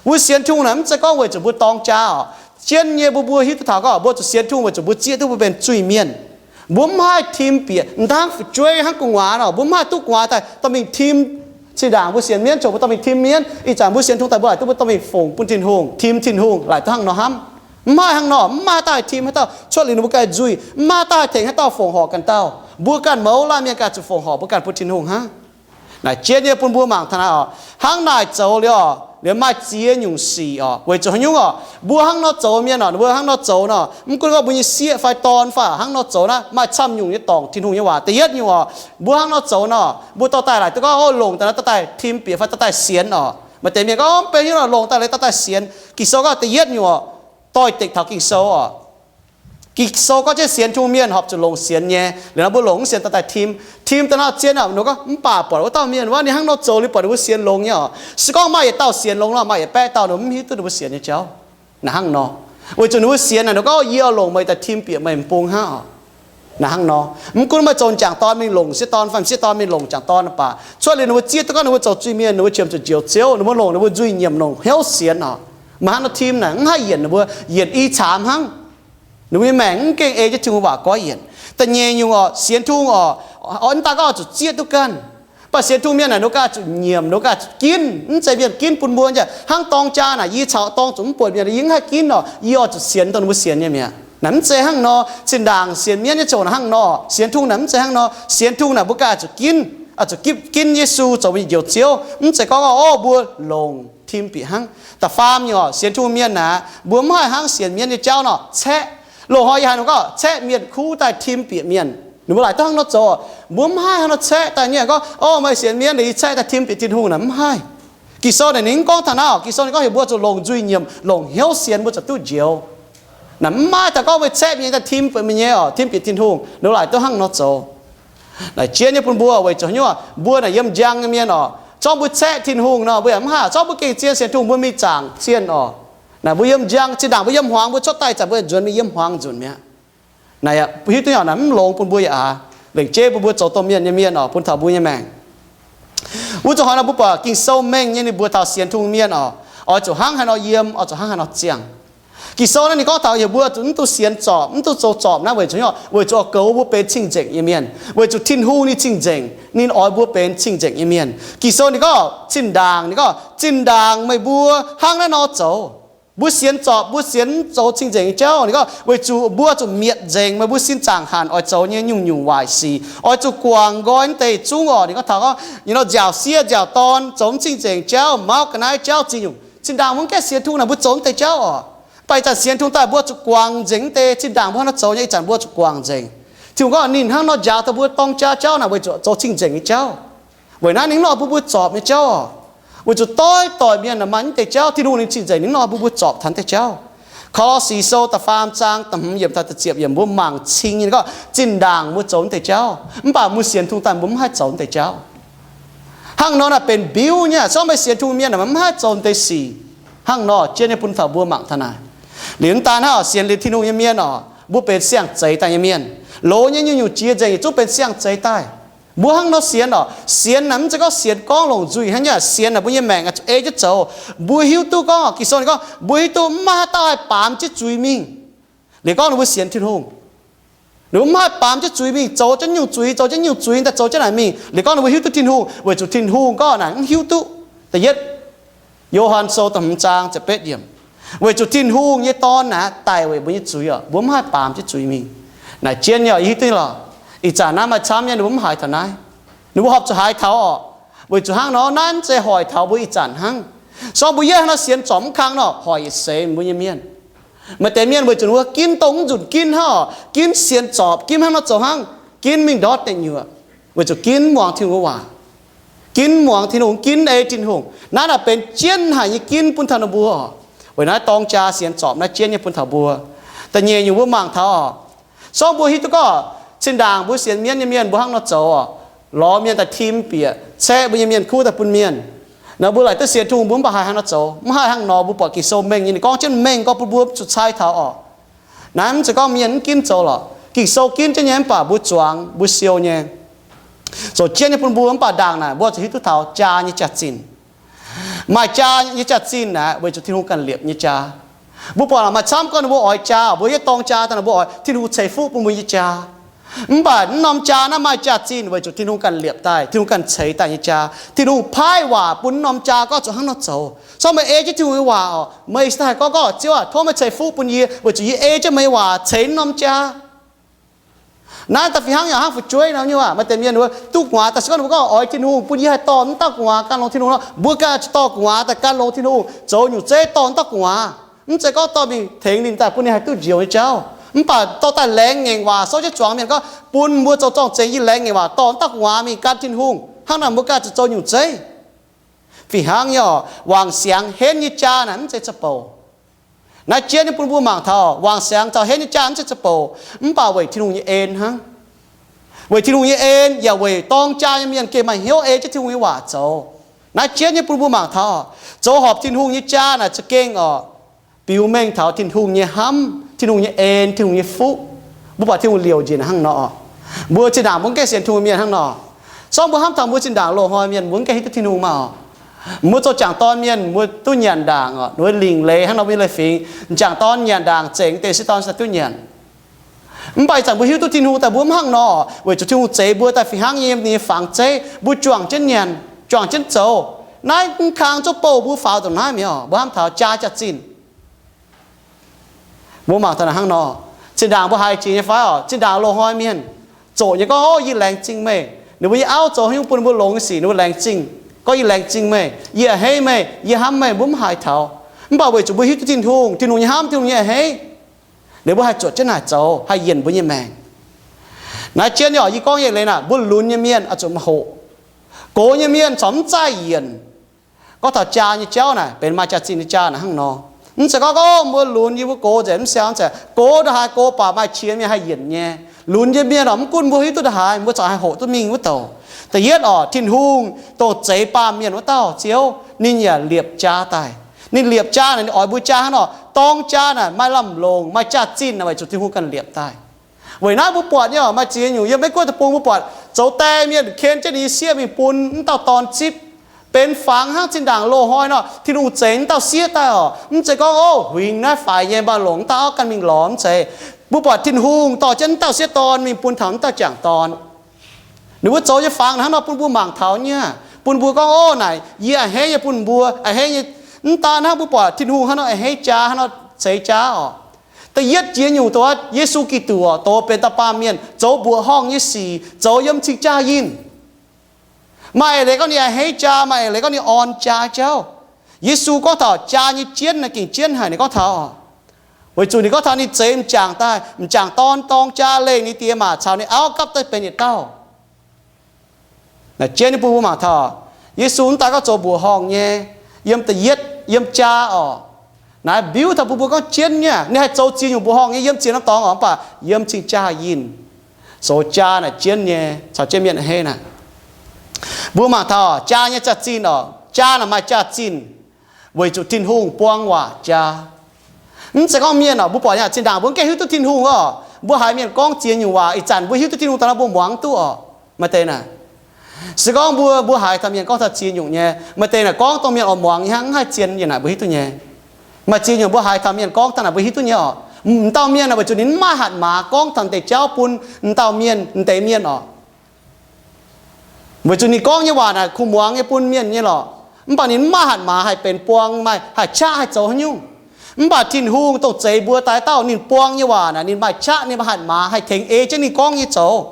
Mbuo sienx Tin-Hungh naaic mv zeiz gorngv weic zuqc mbuo dorng jaa oc. Zien nyei mbuo, mbuo hiuv duqv taux gorngv mbuo zuqc sienx Tin-Hungh weic zuqc mbuo zieqv duqv mbuo benx zuiz-mienh. Mbuo mv haih tim bieqc, mv dangv fu'jueiv hnangv gu'nguaaz nor, mbuo mv haih duqv gu'nguaaz daaih dorh mingh tim. Zinh ndaangc mbuo sienx mienv ziouc mbuo dorh mingh tim mienv, ih zanc mbuo sienx Tin-Hungh daaih mbuo laaic duqv mbuo dorh mingh fongc bun Tin-Hungh, tim Tin-Hungh, laaic duqv hnangv nor hnamv. Mv haih hnangv nor, mv maaih haaix dauh tim, haaix dauh cuotv liuz ninh mbuo ganh nzuih, mv maaih haaix dauh haih tengx haaix dauh fongc horc ganh dauh. Mbuo ganh mouz laanh mienh ganh zuqc fongc horc mbuo ganh bun Tin-Hungh hnangv. Naaic jien nyei bun mbuo mangc taux naaic oc, hnangv naaic zoux liuz oc, liuz maaih ziex nyungc sic oc. Weic zuqc haaix nyungc oc, mbuo hnangv nor zoux mienh oc, mbuo hnangv nor zoux nor, mv gunv gorngv mbuo nyei sieqv fai dorn fai hnangv nor zoux naaiv, maaih camv nyungc nyei dorngc Tin-Hungh nyei waac. Da'yietv nyungc oc, mbuo hnangv nor zoux nor, mbuo dorh daaih laaic duqv gorngv, o, longc daaih nor dorh daaih tim bieqc fai dorh daaih sienx oc. Maaih deix mienh gorngv, o, mv benx haaix nyungc, longc daaih liuz dorh daaih sienx. Ging-Sou gorngv da'yietv nyungc oc, doix-dekc taux Ging-Sou oc. Ging-Sou gorngv jienv sienx Tin-Hungh mienh horpc zuqc longc sienx nyei. Liuz nor mbuo longc mv sienx dorh daaih tim. Tim daaih nor zien oc, ninh gorngv mv baac buatc wuov dauh mienh wuov ninh hnangv nor zoux liuz buatc ninh mbuo sienx longx nyei oc. Se gorngv maaih yietc dauh sienx longx nor, maaih yietc baeqv dauh ninh mv hiuv duqv ninh mbuo sienx nyei jauv. Naaic hnangv nor, weic zuqc ninh mbuo sienx naaic, ninh gorngv, yie oix longc meih daaih tim bieqc meih m'bung hnangv oc. Naaiv hnangv nor, mv gunv meih zoux m'jangc dorn mingh longc sieqv dorn fai m'sieqv dorn mingh longc m'jangc dorn baac cuotv liuz ninh mbuo zieqv duqv gorngv ninh mbuo zoux zuiz-mienh, ninh mbuo qiemx zuqc njoux Ziouv, ninh mbuo longc ninh mbuo nzuih nyiemc, longc hnyouv sienx oc. Maaih hnangv nor tim naaic mv haih yienc ninh mbuo, yienc i caamx hnangv. Ninh mbuo nyei maengc mv gengh ei jienv Tin-Hungh waac goiv yienc. Da'nyeic nyungc oc, sienx Tin-Hungh oc, oix daaih gorngv oix zuqc zieqv duqv ganh. Mv baac sienx Tin-Hungh mienh naaic ninh ganh zuqc nyiemc, ninh ganh zuqc ginv, mv zeiz mienh ginv bun mbuo. Hnangv dorng jaa naaic yie caux dorng zuqc mv buatc mienh, yie mv haih ginv oc, yie oix zuqc sienx dongh ninh mbuo sienx nyei mi'aqv. Naaic mv zeiz hnangv nor. Zinh ndaangc sienx mienv nyei ziangh hoc naaic hnangv nor, sienx Tin-Hungh naaic mv zeiz hnangv nor. Sienx Tin-Hungh naaic mbuo ganh zuqc ginv, zuqc ginv Yesu zoux mbuo nyei Njoux Ziouv. Mv zeiz gorngv, o, mbuo longc tim bieqc hnangv. Da'faam nyungc oc, sienx Tin-Hungh mienh naaic mbuo mv haih hnangv sienx mienv nyei jauv nor caeqv. Loz-hnoi yie haiz ninh gorngv caeqv mienh kuv daaih tim bieqc mienh. Ninh mbuo laaic duqv hnangv nor zoux. Mbuo mv haih hnangv nor caeqv daaih nyei gorngv, o, meih sienx mienv, yie caeqv daaih tim bieqc Tin-Hungh naaic, mv haih. Ging-Sou naaic ninh mv gorngv taux naaiv oc. Ging-Sou ninh gorngv heuc mbuo zuqc longc nzuih nyiemc, longc hnyouv sienx mbuo zuqc duqv njoux. Naaic mv maaih daaih gorngv meih caeqv mienh daaih tim bieqc meih nyei oc, tim bieqc Tin-Hungh, ninh mbuo laaic duqv hnangv nor zoux. Naaic jien nyei bun mbuo weic zuqc haaix nyungc, mbuo naaic yiem njang nyei mienh oc. Zorngv mbuo caeqv Tin-Hungh nor mbuo yaac mv haih. Zorngv mbuo gengh zien sienx Tin-Hungh mbuo mingh zaangc cien oc. Naaic mbuo yiem njang, zinh ndaangc mbuo yiem hmuangx, mbuo cuotv daaih ih zanc mbuo nzuonx mingh yiem hmuangx nzunc mi'aqv. Naaic hiuv duqv nyei oc, naaic mv longx bun mbuo yaac aax, lengc jeiv bun mbuo zoux domh mienh nyei mienh oc, bun taux mbuo nyei maengc. Wuov zuqc hnoi nor mbuo buatc Ging-Sou mengh nyei ninh mbuox taux sienx Tin-Hungh mienh oc, oix zuqc hnangv haaix nor yiem, oix zuqc hnangv haaix nor ziangh. Ging-Sou naaiv ninh gorngv taux heuc mbuo zuqc mv dungx sienx zorpc, mv dungx zoux zorpc naaiv weic zuqc, weic zuqc oix goux mbuo benx cing-nzengc nyei mienh, weic zuqc Tin-Hungh ninh cing-nzengc, ninh oix mbuo benx cing-nzengc nyei mienh. Ging-Sou ninh gorngv zinh ndaangc, ninh gorngv zinh ndaangc meih mbuo hnangv naaiv nor zoux. Mbuo sienx zorpc, mbuo sienx mv zoux cing-nzengc nyei jauv. Ninh gorngv weic zuqc mbuo zuqc mietc nzengc meih mbuo sin zaangc hanc oix zoux nyei nyungc-nyungc waaic sic, oix zuqc guangc nqoi naaiv deix zungv oc. Ninh gorngv taux gorngv nyei nor nziaauc sieqv, nziaauc dorn, zoux mv cing-nzengc jauv, mauv ga'naaiv jauv, ziex nyungc. Zinh ndaangc mbuo mv gaengh sienx Tin-Hungh naaic mbuo zoux naaiv deix jauv oc. Mv baac ih zanc sienx Tin-Hungh daaih mbuo zuqc guangc nzengc naaiv deix. Zinh ndaangc mbuo hnangv nor zoux nyei, ih zanc mbuo zuqc guangc nzengc. Tin-Hungh gorngv ninh hnangv nor njaaux taux mbuo dorng jaa jauv naaic weic zuqc zoux cing-nzengc nyei jauv. Weic naaiv ninh mv lorh bun mbuo zorpc nyei jauv oc. Weic zuqc doix-doix mienh maaih naaiv deix jauv, Tin-Hungh ninh cing-nzengc, ninh mv lorh bun mbuo zorpc taux naaiv deix jauv. Ko^lo^si Sou da'faam zaang da'hmz yiemc taux da'ziepc yiemc mbuo mangc cing nyei gorngv zinh ndaangc mbuo zoux naaiv deix jauv, mv baac mbuo sienx Tin-Hungh daaih mbuo mv haih zoux naaiv deix jauv. Hnangv nor naaic benx mbiuv nyei, se gorngv meih sienx Tin-Hungh mienh naaic meih mv haih zoux naaiv deix sic. Hnangv nor jien nyei bun taux mbuo mangc taux naaic. Liuz mv daan hnangv oc, sienx liuz Tin-Hungh nyei mienh oc, mbuo benx siang-zeix daaih nyei mienh. Loz nyei nyungc-nyungc jiex nzengc yietc zungv benx siang-zeix daaih. Mbuo hnangv nor sienx orqc, sienx naaic mv zeiz gorngv sienx gorngv longc nzuih hnangv nyei. Sienx naaic mbuo nyei maengc oix zuqc ei jienv zoux. Mbuo hiuv duqv gorngv, Ging-Sou gorngv mbuo hiuv duqv mv maaih haaix dauh haih baamz jienv zuiz mingh. Liuz gorngv ninh mbuo sienx Tin-Hungh, ninh mbuo mv haih baamz jienv zuiz mingh, zoux jienv nyungc zuiz, zoux jienv nyungc zuiz, daaih zoux jienv naaic mingh. Liuz gorngv ninh mbuo hiuv duqv Tin-Hungh, weic zuqc Tin-Hungh gorngv naaic mv hiuv duqv. Da'yietv, Yo^han Sou da'hmz zaang ziepc betv yiemc, weic zuqc Tin-Hungh nyei Dorn naaic daic weic mbuo nyei zuiz orqc, mbuo mv haih baamz jienv zuiz mingh. Naaic jienv nyei orqc, yie hiuv duqv lorqc. Ih zanc naaiv maaih camv nyei ninh mbuo mv haiz taux naaiv. Ninh mbuo horpc zuqc haiz taux orqc. Weic zuqc hnangv nor, naaiv mv zeiz hoic taux mbuo ih zanc hnangv. Sorng mbuo yie hnangv nor sienx zorpc mv kang nor, hoic yietc seix mbuo nyei mienh. Maaih deix mienh weic zuqc ninh mbuo ginv dongh mv nzunc ginv hnangv orqc, ginv sienx zorpc, ginv hnangv nor zoux hnangv, ginv mingh ndortv deic nyuoqc, weic zuqc ginv mv muangx Tin-Hungh nyei waac, ginv mv muangx Tin-Hungh, ginv ei Tin-Hungh. Naaiv naaic benx jienv haic nyei ginv bun taux ninh mbuo orqc. Weic naaiv dorng jaa sienx zorpc naaiv jienv nyei bun taux mbuo. Da'nyeic nyungc mbuo mangc taux orqc, sorng mbuo hiuv duqv gorngv zinh ndaangc mbuo sienx mienv nyei mienh mbuo hnangv nor zoux orqc, lorz mienh daaih tim bieqc, caeqv mbuo nyei mienh kuv daaih bun mienh. Naaiv mbuo laaic duqv sienx Tin-Hungh mbuo mv baac haih hnangv nor zoux, mv haih hnangv nor. Mbuo buatc Ging-Sou mengh nyei, ninh gorngv jienv mengh gorngv bun mbuo zuqc cai taux orqc. Naaiv mv zeiz gorngv mienh mv ginv zoux lorqc, Ging-Sou ginv jienv nyei mv baac mbuo zuangx mbuo siou nyei, zoux jienv nyei bun mbuo. Mv baac ndaangc naaic mbuo zuqc hiuv duqv taux jaa nyei jaax-zinh. Maaih jaa nyei jaax-zinh naaic weic zuqc Tin-Hungh ganh liepc nyei jaa. Mbuo buatc maaih camv gorngv ninh mbuo oix jaa, mbuo yietv dorng jaa daaih, ninh mbuo oix Tin-Hungh ceix fuqv bun mbuo nyei jaa. Mv baac mv norm jaa naaiv maaih jaax-zinh weic zuqc Tin-Hungh ganh liepc daaih, Tin-Hungh ganh ceix daaih nyei jaa. Tin-Hungh paaiv waac bun norm jaa gorngv zuqc hnangv nor zoux. Sorng meih ei jienv Ziouv nyei waac orqc, meih se haih gorngv, Gorqv Ziouv aah, tov meih ceix fuqv bun yie weic zuqc yie ei jienv meih nyei waac ceix norm jaa. Naaiv daaih fih hnangv yaac hnangv fu'jueiv nor nyei waac. Maaih deix mienh duqv gu'nguaaz daaih se gorngv ninh mbuo gorngv oix Tin-Hungh bun yie haih dorh mv dauh gu'nguaaz gan longx Tin-Hungh nor, mbuo ganh zuqc dorh gu'nguaaz daaih gan longx Tin-Hungh, zoux nyungc zeiv dorh mv dauh gu'nguaaz. Mv zeiz gorngv dorh mingh tengx ninh daaih bun ninh haih duqv njoux nyei jauv. Mv baac dorh daaih laengz ngaengc waac souv jienv zuangx mienh gorngv, Bun mbuo zoux zorng-zengx yie laengz ngaengc waac dorh mv dauh gu'nguaaz mingh gan Tin-Hungh. Hnangv naaic mbuo ganh zuqc zoux nyungc zeiv. Fih hnangv nyei orqc, wangc siangx henv nyei jaa naaic mv zeiz za'bouc. Naaiv jienv nyei bun mbuo mangc taux wangc siangx caux henv nyei jaa mv zeiz za'bouc, mv baac weic Tin-Hungh nyei en hnangv. Weic Tin-Hungh nyei en yaac weic dorng jaa nyei mienh gengh maaih hnyouv ei jienv Tin-Hungh nyei waac zoux. Naaiv jienv nyei bun mbuo mangc taux zoux horpc Tin-Hungh nyei jaa naaic za'gengh orqc, biux mengh taux Tin-Hungh nyei hnamv, Tin-Hungh nyei en, Tin-Hungh nyei fuqv. Mbuo buatc Tin-Hungh liouc njiec hnangv nor. Mbuo zinh ndaangc mbuo mv gaengh sienx Tin-Hungh mienh hnangv nor, sorng mbuo hnamv taux mbuo zinh ndaangc loz-hnoi mienh mbuo mv gaengh hiuv duqv Tin-Hungh maah orqc. Mbuo zoux jangc dorn mienh mbuo duqv nyanc ndaangc orqc, ninh mbuo leiz-fingx. Jangc dorn nyanc ndaangc zengc deix se dorn se duqv nyanc. Mv baac ih zanc mbuo hiuv duqv Tin-Hungh daaih mbuo mv hnangv nor, weic zuqc Tin-Hungh zeix mbuo daaih fih hnangv nyei, ninh nyei fangx zeiv, mbuo juangc jienv nyanc, juangc jienv zoux. Naaiv mv kang zuqv bouh mbuo faaux ndongc naaiv mi'aqv orqc. Mbuo hnamv taux jaa jaax-zinh, mbuo mangc taux naaic hnangv nor. Zinh ndaangc mbuo haiz jiex nyei fai orqc, zinh ndaangc loz-hnoi mienh zoqc nyei gorngv, Ov, yie laengz zingh meih. Ninh mbuo nyei auv zoux haaix nyungc bun ninh mbuo longx nyei sic ninh mbuo laengz zingh, gorngv, Yie laengz zingh meih, yie a'hneiv meih, yie hnamv meih. Mbuo mv haiz taux, mv baac weic zuqc mbuo hiuv duqv Tin-Hungh, Tin-Hungh nyei hnamv, Tin-Hungh nyei a'hneiv, liuz mbuo haih zuotc jienv naaic zoux haih yienc mbuo nyei maengc. Naaiv jienv nyei orqc, yie gorngv nyei leiz naaic, mbuo lunx nyei mienh oix zuqc hoqc. Gox nyei mienh corc mv zaih yienc. Gorngv taux jaa nyei jauv naaic benx maaih jaax-zinh nyei jaa naaic hnangv nor. Mv zeiz gorngv, Ov, mbuo lunx yie mbuo gox nzengc mv siang nzengc. Gox ndongc haaix gox baac maaih qiex mienh haih yienc nyei. Lunx nyei mienh orqc, mv gunv mbuo hiuv duqv ndongc haaix, mbuo corc haih hoqc duqv mingh wuov douc. Da'yietv orqc, Tin-Hungh dongh zeix baamh mienh wuov dauh Ziouv ninh yaac liepc jaa daaih. Ninh liepc jaa naaic ninh oix mbuo jaa hnangv nor. Dorng jaa naaic maaih lamh longc, maaih jaax-zinh naaic weic zuqc Tin-Hungh ganh liepc daaih. Weic naaiv mbuo buatc nyei orqc, maaih ziex nyungc yiem Meiv Guoqv deic-bung mbuo buatc zoux die mienh ken jienv ninh nyei sieqv mingh bun mv dauh dorn zipv, benx fangx hnangv zinh ndaangc loz-hnoi nor Tin-Hungh zeix mv dauh sieqv daaih orqc. Mv zeiz gorngv, Ov, huingx naaiv faix nyei, mv baac longc mv dauh auv ganh mingh lorz. Mv zeiz. Mbuo buatc Tin-Hungh dorh jienv mv dauh sieqv dorn mingh bun taux mv dauh jangc dorn. Ninh mbuo zoux nyei fangx hnangv nor bun mbuo mangc taux nyei, bun mbuo gorngv, Ov, naaic yie a'hneiv nyei bun mbuo a'hneiv nyei. Mv daan hnangv, mbuo buatc Tin-Hungh hnangv nor a'hneiv jaa, hnangv nor ceix jaa orqc. Da'yietv jiex nyungc dongh Yesu Giduc orqc, doz benx dauh baamh mienh zoux mbuoqc horngh nyei sic, zoux yiem cing-jaa yinh. Maaih eix leiz gorngv ninh a'hneiv jaa, maaih eix leiz gorngv ninh orn jaa jauv. Yesu gorngv taux jaa nyei jienv naaic gengh jienv haic. Ninh gorngv taux, weic zuqc ninh gorngv taux ninh zeix m'jangc daaih, m'jangc dorn dorng jaa leih ninh die maac caux ninh auv gapv daaih benx yietc dauh. Naaic jienv nyei bun mbuo mangc taux, Yesu mv daan gorngv zoux mbuoqc horngh nyei, yiem da'yietv yiem jaa orqc. Naaiv mbiuv taux bun mbuo gorngv jienv nyei, ninh haih zoux ziex nyungc mbuoqc horngh nyei yiem ziex norm dorngx orqc, mv baac yiem cing-jaa yinh zoux jaa naaic jienv nyei caux jienv mienh a'hneiv naaic. Mbuo mangc taux jaa nyei jaax-zinh orqc, jaa naaic maaih jaax-zinh weic zuqc Tin-Hungh buang waac jaa. Mv zeiz gorngv mienh orqc, mbuo buatc nyei zinh ndaangc mbuo mv gaengh hiuv duqv Tin-Hungh orqc, mbuo haiz mienh gorngv ziex nyungc waac, ih zanc mbuo hiuv duqv Tin-Hungh daaih nor mbuo muangx duqv orqc. Maaih deix naaic, Se gorngv mbuo, mbuo haiz taux mienh gorngv taux ziex nyungc nyei, maaih deix naaic gorngv dongh mienh oix muangx nyei hnangv, mv haih zien yaac naaic mbuo hiuv duqv nyei. Maaih ziex nyungc mbuo haiz taux mienh gorngv daaih naaic mbuo hiuv duqv nyei oc. M'dauh mienh naaic weic zuqc ninh mv maaih hatc maaz gorngv taux deix jauv bun m'dauh mienh, m'deix mienh oc. Weic zuqc ninh gorngv nyei waac naaic kuh muangx nyei bun mienh nyei lorqc, mv baac ninh mv maaih hatc maaz haih benx buang, maaih haih qaqv haih zoux haaix nyungc. Mv baac Tin-Hungh dongh zeix mbuo daaih dauh, ninh buang nyei waac naaic ninh maaih qaqv, ninh maaih hatc maaz haih tengx ei jienv ninh gorngv nyei zoux.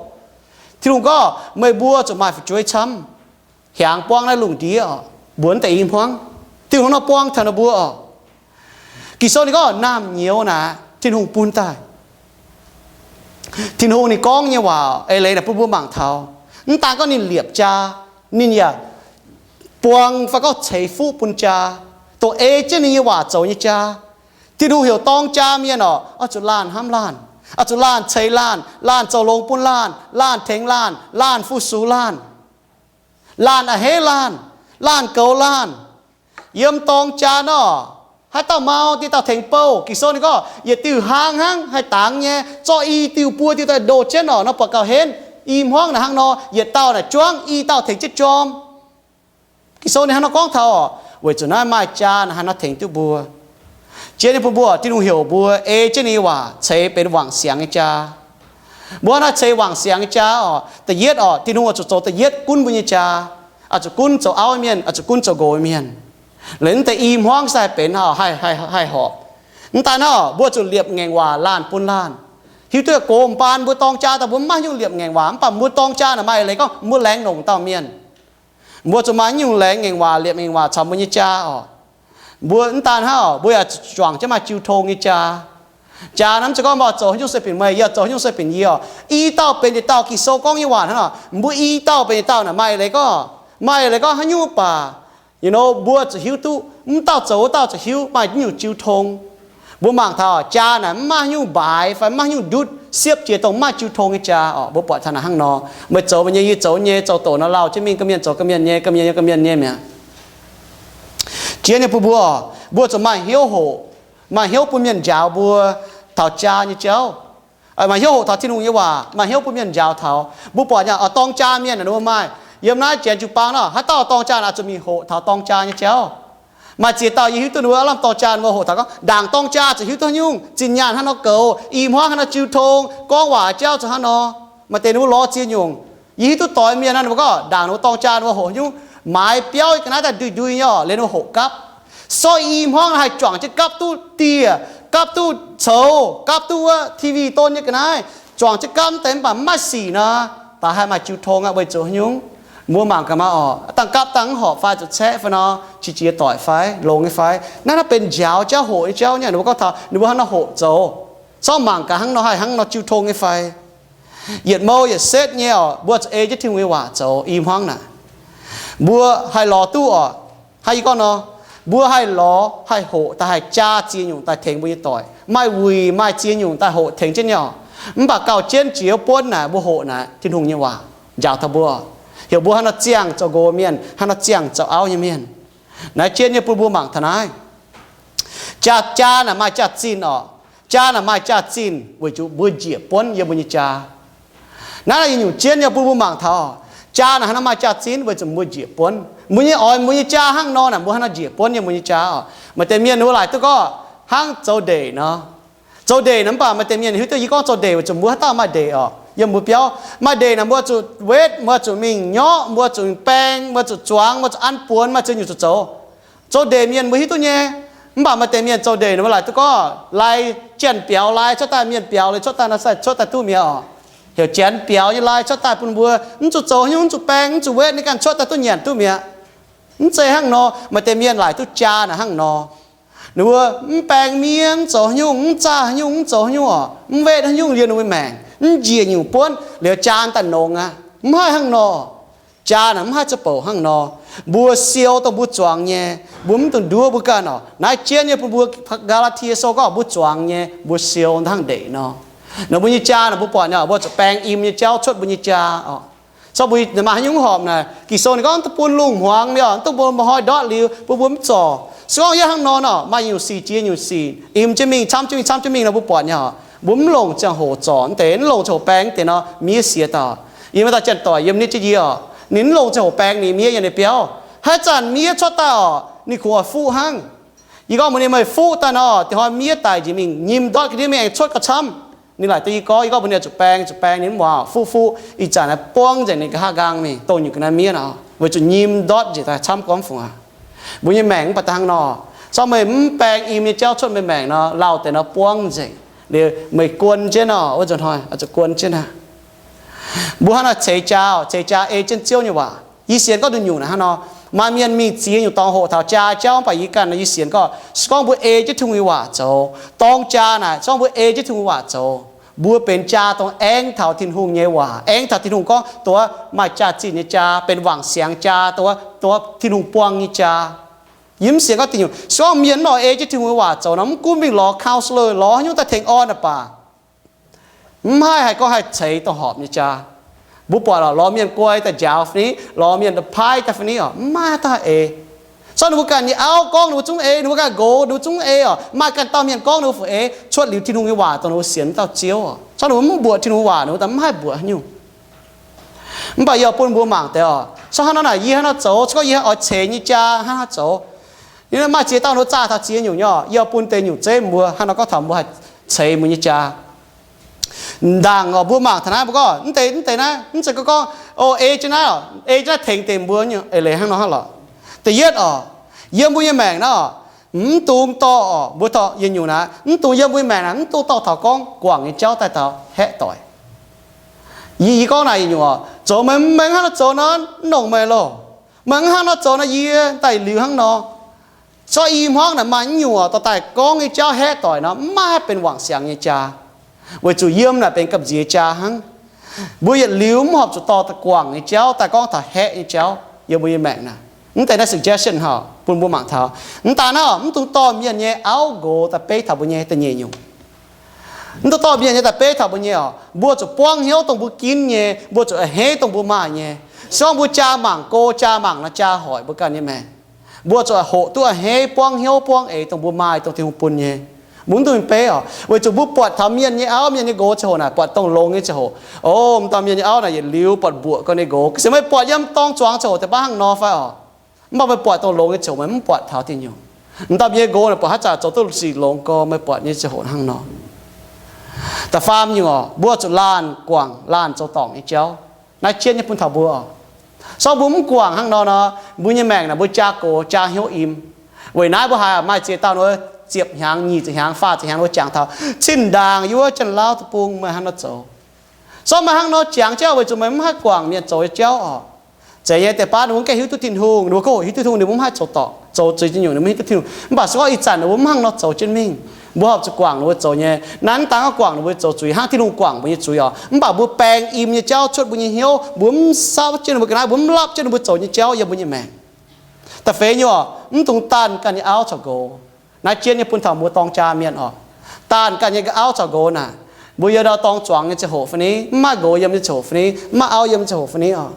Tin-Hungh gorngv, meih mbuo zuqc maaih fu'jueiv camv, hiaangx buangv naaiv lungh ndiev oc, mbuox deix i hmuangv. Tin-Hungh nor buang taux ninh mbuo oc. Ging-Sou ninh gorngv naamh nyouz naaic Tin-Hungh bun daaih. Tin-Hungh ninh gorngv nyei waac eix leiz naaic bun mbuo mangc taux, mv daan gorngv ninh liepc jaa, ninh yaac buang fai gorngv ceix fuqv bun jaa, dongh ei jienv ninh nyei waac zoux nyei jaa. Tin-Hungh heuc dorng jaa mienh oc, oix zuqc laanh hnamv laanh, oix zuqc laanh ceix laanh, laanh zoux longx bun laanh, laanh tengx laanh, laanh fu-sux laanh, laanh a'hneiv laanh, laanh goux laanh. Yiem dorng jaa nor, haaix dauh mau, dieh dauh tengx bouh. Ging-Sou ninh gorngv yietc diuh haang hnangv haih dangx nyei, zorqv i diuh buo diuh daaih ndoh jienv oc, nor buatc gauh henv. I hmuangv naaic hnangv nor, yietc dauh naaic juangv, i dauh tengx jienv jorm. Ging-Sou ninh hnangv nor gorngv taux oc, weic zuqc naaiv maaih jaa naaic hnangv nor tengx duqv mbuo. Jiex nyei bun mbuo, Tin-Hungh heuc mbuo ei jienv ninh nyei waac ceix benx wangc siangx nyei jaa. Mbuo naaiv ceix wangc siangx nyei jaa oc, da'yietv oc, Tin-Hungh oix zuqc zoux da'yietv gunv mbuo nyei jaa. Oix zuqc gunv zoux auv mienh, oix zuqc gunv zoux nqox mienh. Liuz naaiv deix i hmuangv se haih benx, haih, haih horpc. Mv daan hnangv, mbuo zuqc liepc ngaengc waac laanh bun laanh. Hiuv duqv gox m'baan mbuo dorng jaa daaih mbuo mv maaih nyungc liepc ngaengc waac, mv baac mbuo dorng jaa naaic maaih eix leiz gorngv mbuo laengz longc dauh mienh. Mbuo zuqc maaih nyungc laengz ngaengc waac, liepc ngaengc waac caux mbuo nyei jaa oc. Mbuo mv daan hnangv, mbuo yaac zuqc juangc jienv maaih jiu tong nyei jaa. Jaa naaiv mv zeiz gorngv mbuo zoux haaix nyungc se binc meih, yie zoux haaix nyungc se binc yie oc. I dauh benx yietc dauh, Ging-Sou gorngv nyei waac hnangv oc, mbuo i dauh benx yietc dauh naaic maaih eix leiz gorngv, maaih eix leiz gorngv haaix nyungc baac, you know, mbuo zuqc hiuv duqv, mv dauh zoux wuov dauh zuqc hiuv maaih nyungc jiu tong. Mbuo mangc taux jaa naaic mv maaih haaix nyungc mbaaix fai mv maaih haaix nyungc ndutv siepv jiex dongh mv maaih jiu tong nyei jaa oc. Mbuo buatc taux naaic hnangv nor, meih zoux meih nyei, yie zoux nyei, zoux doqc nor lauh jienv mingh, ga'mienh zoux ga'mienh nyei, ga'mienh nyei, ga'mienh nyei mi'aqv. Jiex nyei bun mbuo oc, mbuo zuqc maaih hnyouv hoqc, maaih hnyouv bun mienh njaaux mbuo taux jaa nyei jauv. Maaih hnyouv hoqc taux Tin-Hungh nyei waac, maaih hnyouv bun mienh njaaux taux. Mbuo buatc nyei oc, dorng jaa mienh naaic ninh mbuo maaih, yiem naaiv janx jiu-baang nor, haaix dauh dorng jaa naaic zuqc mingh hoqc taux dorng jaa nyei jauv. Maaih ziex dauh yie hiuv duqv ninh mbuo aav lamh dorng jaa ninh mbuo hoqc taux gorngv ndaangc dorng jaa zuqc hiuv duqv haaix nyungc, zinh nyaanh hnangv nor goux, i hmuangv hnangv nor jiu tong, gorngv waac jauv zuqc hnangv nor. Maaih deix ninh mbuo lorz ziex nyungc. Yie hiuv duqv doix mienh naaiv ninh mbuo gorngv ndaangc ninh mbuo dorng jaa ninh mbuo hoqc haaix nyungc, maaiz biauv nyei ga'naaiv daaih ndui-ndui nyei oc, liuz ninh mbuo hoqc gapv. Sortv i hmuangv haih juangc jienv gapv duqv dieh, gapv duqv coux, gapv duqv wuov T V don nyei ga'naaiv, juangc jienv gapv deix mv baac mv maaih sic nor, da'faanh haih maaih jiu tong aqv. Weic zuqc haaix nyungc? Mbuo mangc gaax maah oc, dangh gapv dangh mv horpc fai zuqc caeqv fai nor, qiex jiez doic fai longx nyei fai? Naaiv naaiv benx njaaux jauv hoqc nyei jauv nyei. Ninh mbuo gorngv taux ninh mbuo hnangv nor hoqc zoux. Sortv mangc gaax hnangv nor haih hnangv nor jiu tong nyei fai? Yietc mou yietc setv nyei oc, mbuo zuqc ei jienv Tin-Hungh nyei waac zoux i hmuangv naaic. Mbuo haih lorz duqv oc. Hnangv yie gorngv nor, mbuo haih lorz haih hoqc daaih haih jaa ziex nyungc daaih tengx mbuo nyei doic. Maaih wuic maaih ziex nyungc daaih hoqc tengx jienv nyei oc. Mv baac gauh jienv jiex buonv naaic mbuo hoqc naaic Tin-Hungh nyei waac njaaux taux mbuo, heuc mbuo hnangv nor ziangh zoux nqox mienh, hnangv nor ziangh zoux auv nyei mienh. Naaiv jienv nyei bun mbuo mangc taux naaiv. Jaa, jaa naaic maaih jaax-zinh oc. Jaa naaic maaih jaax-zinh weic zuqc mbuo njiec buonv yiem mbuo nyei jaa. Naaiv naaiv yietc nyungc jienv nyei bun mbuo mangc taux, jaa naaic hnangv nor maaih jaax-zinh weic zuqc mbuo njiec buonv. Mbuo nyei oix, mbuo nyei jaa hnangv nor naaic mbuo hnangv nor njiec buonv yiem mbuo nyei jaa oc. Maaih deix mienh ninh mbuo laaic duqv gorngv hnangv zoux ndeic nor. Zoux ndeic nor mv baac maaih deix mienh hiuv duqv yie gorngv zoux ndeic weic zuqc mbuo haaix dauh maaih ndeic oc, yiem mbuo biauv. Maaih ndeic naaic mbuo zuqc wetv, mbuo zuqc mingh nyorqv, mbuo zuqc mingh baeng, mbuo zuqc zuangx, mbuo zuqc an buonx, maaih ziex nyungc zuqc zoux. Zoux ndeic mienh mbuo hiuv duqv nyei. Mv baac maaih deix mienh zoux ndeic nor mbuo laaic duqv gorngv lai, janx-biaux lai cuotv daaih, mienh biaux lai cuotv daaih nor, sai cuotv daaih duqv mi'aqv oc. Heuc janx-biaux nyei lai cuotv daaih bun mbuo, mv zuqc zoux haaix nyungc, mv zuqc baeng, mv zuqc wetv, ninh ganh cuotv daaih duqv nyanc duqv mi'aqv. Mv zeiz hnangv nor. Maaih deix mienh laaic duqv jaa naaic hnangv nor. Ninh mbuo mv baeng miev, mv zoux haaix nyungc, mv zaah haaix nyungc, mv zoux haaix nyungc oc, mv wetv haaix nyungc yiem ninh mbuo maengc, mv njiec nyungc buonv liuz jaa daaih nongx aqv. Mv haih hnangv nor. Jaa naaic mv haih zuqc bouc hnangv nor. Mbuo siou dongh mbuo zuangx nyei. Mbuo mv dungx nduov mbuo ganh oc. Naaiv jienv nyei bun mbuo, Gaa^laa^tie Sou gorngv mbuo zuangx nyei, mbuo siou hnangv ndeic nor. Nor mbuo nyei jaa naaic mbuo buatc nyei, mbuo zuqc baeng im nyei jauv cuotv mbuo nyei jaa oc. Corc mbuo maaih haaix nyungc horpc naaic, Ging-Sou ninh gorngv mv dungx bun lungh hmuangx nyei oc, mv dungx bun mba'hnoi ndortv liuz, bun mbuo mv zorc. Se gorngv yie hnangv nor nor, maaih nyungc sic jiex nyungc sic, im jienv mingh, camv jienv mingh, camv jienv mingh nor mbuo buatc nyei oc. Mbuo mv longc ziangh hoc zorc, mv deix mv longc ziangh hoc baeng deix nor, miev siex daaih. Yie maaih dauh janx-doic yiem nitv jienv yie oc. Ninh mv longc ziangh hoc baeng ninh miev yiem ninh biauv. Haaix zanc miev cuotv daaih orqc, ninh kungx oix fuqv hnangv. Yie gorngv mbuox ninh, meih fuqv daaih nor, da'hoi miev daic njiec mingh nyim ndortv ga'ndiev mingh aengx cuotv gauh camv. Ninh laaic deix yie gorngv, yie gorngv mbuox ninh zuqc baeng, zuqc baeng, ninh mv muangx, fuqv fuqv, ih zanc naaiv buangv nzengc ninh nqa'haav nqaang mingh, dongh nyungc ga'naaiv miev nor, weic zuqc nyim ndortv njiec daaih camv gormx fungc aqv. Mbuo nyei maengc mv baac daaih hnangv nor, se gorngv meih mv baeng im nyei jauv cuotv meih maengc nor, lauh deix nor buangv nzengc liuz meih guon jienv nor, wuov nzunc hnoi zuqc guon jienv aqv. Mbuo hnangv naaiv ceix jaa, ceix jaa ei jienv Ziouv nyei waac. Yie sienx gorngv nduqc nyungc naaic hnangv nor, maaih mienh mingh ziex nyungc dorngx hoqc taux jaa jauv, mv baac yie ganh nor yie sienx gorngv, se gorngv mbuo ei jienv Tin-Hungh nyei waac zoux, dorng jaa naaic, se gorngv mbuo ei jienv Tin-Hungh nyei waac zoux, mbuo benx jaa dongh aengx taux Tin-Hungh nyei waac, aengx taux Tin-Hungh gorngv dongh maaih jaax-zinh nyei jaa, benx wangc siangx jaa, dongh, dongh Tin-Hungh buangh nyei jaa. Yie mv sienx gorngv diuc, se gorngv mienh mv oix ei jienv Tin-Hungh nyei waac zoux nor, mv gunv mingh lorz counselor, lorz haaix nyungc daaih tengx orn aqv baac mv haih haih gorngv haih ceix dongh horpc nyei jaa. Mbuo buatc lorz mienh guai daaih njaaux fai ni, lorz mienh daaih paaiv daaih fai ni oc, mv maaih dauh haih eix. Se gorngv ninh mbuo ganh nyei auv gorngv ninh mbuo zungv ei, ninh mbuo ganh nqox ninh mbuo zungv ei oc, maaih ganh dauh mienh gorngv ninh mbuo fu-, eix, cuotv liuz Tin-Hungh nyei waac dongh ninh mbuo sienx wuov dauh Ziouv oc. Se gorngv ninh mbuo mv mbuoqc Tin-Hungh waac, ninh mbuo daaih mv haih mbuoqc haaix nyungc. Mv baac yie oix bun mbuo mangc deix oc, se gorngv hnangv naaic yie hnangv nor zoux, se gorngv yie oix ceix nyei jaa hnangv nor zoux, maaih ziex dauh ninh mbuo zaah taux ziex nyungc nyei oc. Yie oix bun deix nyungc zeiv mbuo hnangv nor gorngv taux mbuo haih ceix mbuo nyei jaa. Ndaangc oc, mbuo mangc taux naaiv mbuo gorngv mv deix, mv deix naaiv, mv zeiz gorngv, o, ei jienv naaiv, ei jienv naaiv tengx deix mbuo nyei eix leiz hnangv nor hnangv lorqc. Da'yietv oc, yiem mbuo nyei maengc naaiv oc, mv dungx dorh oc, mbuo dorh yietc nyungc naaiv, mv dungx yiem mbuo nyei maengc naaiv mv dungx dorh taux gorngv guangc nyei jauv daaih taux haeqv doic. Yie, yie gorngv naaic yietc nyungc oc, zoux meih, meih mv hnangv nor zoux nor, mv longc meih loh. Meih mv hnangv nor zoux nor, yie daaih liuz hnangv nor. Se gorngv i hmuangv naaic maaih nyungc dorh daaih gorngv nyei jauv haeqv doic nor, mv maaih haih benx wangc siangx nyei jaa, weic zuqc yiem naaic benx gamh nziex jaa hnangv. Mbuo yietc liuz mv horpc zuqc dorh guangc nyei jauv daaih gorngv taux haeqv nyei jauv yiem mbuo nyei maengc naaic. Mv deix naaiv suggestion haic bun mbuo mangc taux. Mv daaih naaiv mv dungx dorh mienh nyei auv nqox daaih beiv taux mbuo nyei da'nyeic nyungc. Mv dungx dorh mienh nyei daaih beiv taux mbuo nyei oc. Mbuo zuqc buangv hnyouv dongh mbuo ginv nyei, mbuo zuqc a'hneiv dongh mbuo maaih nyei. Se gorngv mbuo jaa mangc go, jaa mangc nor jaa hoic mbuo ganh nyei maengc. Mbuo zuqc hoqc duqv a'hneiv, buangv hnyouv, buangv eix dongh mbuo maaih, dongh Tin-Hungh bun nyei. Mbuo mv dungx beiv oc, weic zuqc mbuo buatc taux mienh nyei auv, mienh nyei nqox ziangh hoc naaic, buatc dongh longx nyei ziangh hoc. O, m'daaih mienh nyei auv naaic yietc liuz buatc mbuoqc gau ninh nqox. Ga'sie meih buatc yiem dorng zuangx ziangh hoc deix baav hnangv nor fai oc? Mv baac meih buatc dongh longx nyei ziangh hoc meih mv buatc taux diuh nyungc. M'daaih mienh nyei nqox naaic buatc haaix zanc zoux duqv sic longx gau, meih buatc nyei ziangh hoc hnangv nor. Da'faam nyungc oc, mbuo zuqc laanh guangc laanh zoux dorngc nyei jauv. Naaiv jienv nyei bun taux mbuo oc. Se gorngv mbuo mv guangc hnangv nor nor, mbuo nyei maengc naaic mbuo jaa gox jaa hnyouv im. Weic naaiv mbuo haiz maaih ziex dauh ninh mbuo ziepc hnyangx, nyic ziepc hnyangx, faah ziepc hnyangx ninh mbuo jangx taux, cin-ndaangc yiem wuov Janx-Lauv deic-bung meih hnangv nor zoux. Se gorngv meih hnangv nor jangx jauv weic zuqc meih mv haih guangc mienh zoux nyei jauv oc. Zeiz nyei, deix baav ninh mbuo mv gaengh hiuv duqv Tin-Hungh, ninh mbuo gorngv hiuv duqv Tin-Hungh ninh mbuo mv haih zoux dorngc, zoux zuiz nyungc ninh mbuo hiuv duqv Tin-Hungh. Mv baac se gorngv ih zanc ninh mbuo mv hnangv nor zoux jienv mingh, mbuo horpc zuqc guangc ninh mbuo zoux nyei. Naaiv mv daan gorngv guangc ninh mbuo zoux zuiz, hnangv Tin-Hungh guangc mbuo nyei zuiz oc. Mv baac mbuo baeng im nyei jauv cuotv mbuo nyei hnyouv, mbuo mv sapv jienv ninh mbuo ga'naaiv, mbuo mv lapv jienv ninh mbuo zoux nyei jauv yiem mbuo nyei maengc. Da'feix nyungc oc, mv dungx daanh ganh nyei auv caux nqox. Naaiv jienv nyei bun taux mbuo dorng jaa mienh oc. Daanh ganh nyei auv caux nqox naaic, mbuo yiem ndau dorng zuangx nyei ziangh hoc fai ni, mv maaih nqox yiem nyei ziangh hoc fai ni, mv maaih auv yiem nyei ziangh hoc fai ni oc.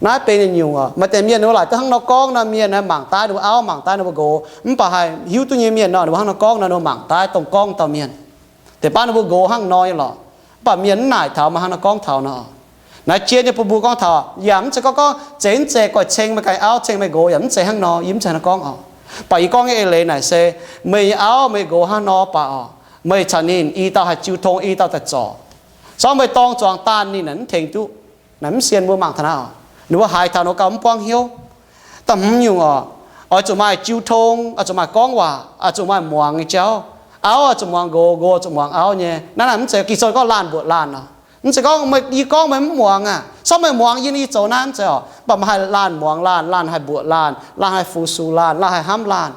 Naaiv benx nyungc-nyungc oc. Maaih deix mienh ninh mbuo laaic duqv hnangv nor gorngv nor, mienh naaiv mangc daaih ninh mbuo auv, mangc daaih ninh mbuo nqox, mv baac haih hiuv duqv nyei mienh nor, ninh mbuo hnangv nor gorngv nor, ninh mbuo mangc daaih dongh gorngv dauh mienh. Deix baav ninh mbuo nqox hnangv nor nyei lorqc, mv baac mienh mv naaic taux meih hnangv nor gorngv taux nor. Naaiv jienv nyei bun mbuo gorngv taux, yaac mv zeiz gorngv, gorngv zeiz mv zeiz goiv ceng meih ganh auv, ceng meih nqox, yaac mv zeiz hnangv nor, yie mv zeiz hnangv nor gorngv oc. Mv baac yie gorngv nyei eix leiz naaic se, meih nyei auv, meih nqox hnangv nor baac oc, meih caux ninh i dauh haih jiu tong, i dauh daaih zorc. Se gorngv meih dorng zuangx daanh ninh naaic mv tengx duqv. Naaic mv sienx mbuo mangc taux naaiv oc. Ninh mbuo haiz taux ninh mbuo gauh mv buangv hnyouv. Da'hmz nyungc oc, oix zuqc maaih jiu tong, oix zuqc maaih gorngv waac, oix zuqc maaih muangx nyei jauv. Auv oix zuqc muangx nqox, nqox oix zuqc muangx auv nyei. Naaiv naaic mv zeiz Ging-Sou gorngv laanh mbuoqc laanh oc. Mv zeiz gorngv meih, yie gorngv meih mv muangx aqv. Se gorngv meih muangx yie, yie zoux naaiv mv zeiz oc. Mv baac meih haih laanh muangx laanh, laanh haih mbuoqc laanh, laanh haih fu-sux laanh, laanh haih hnamv laanh.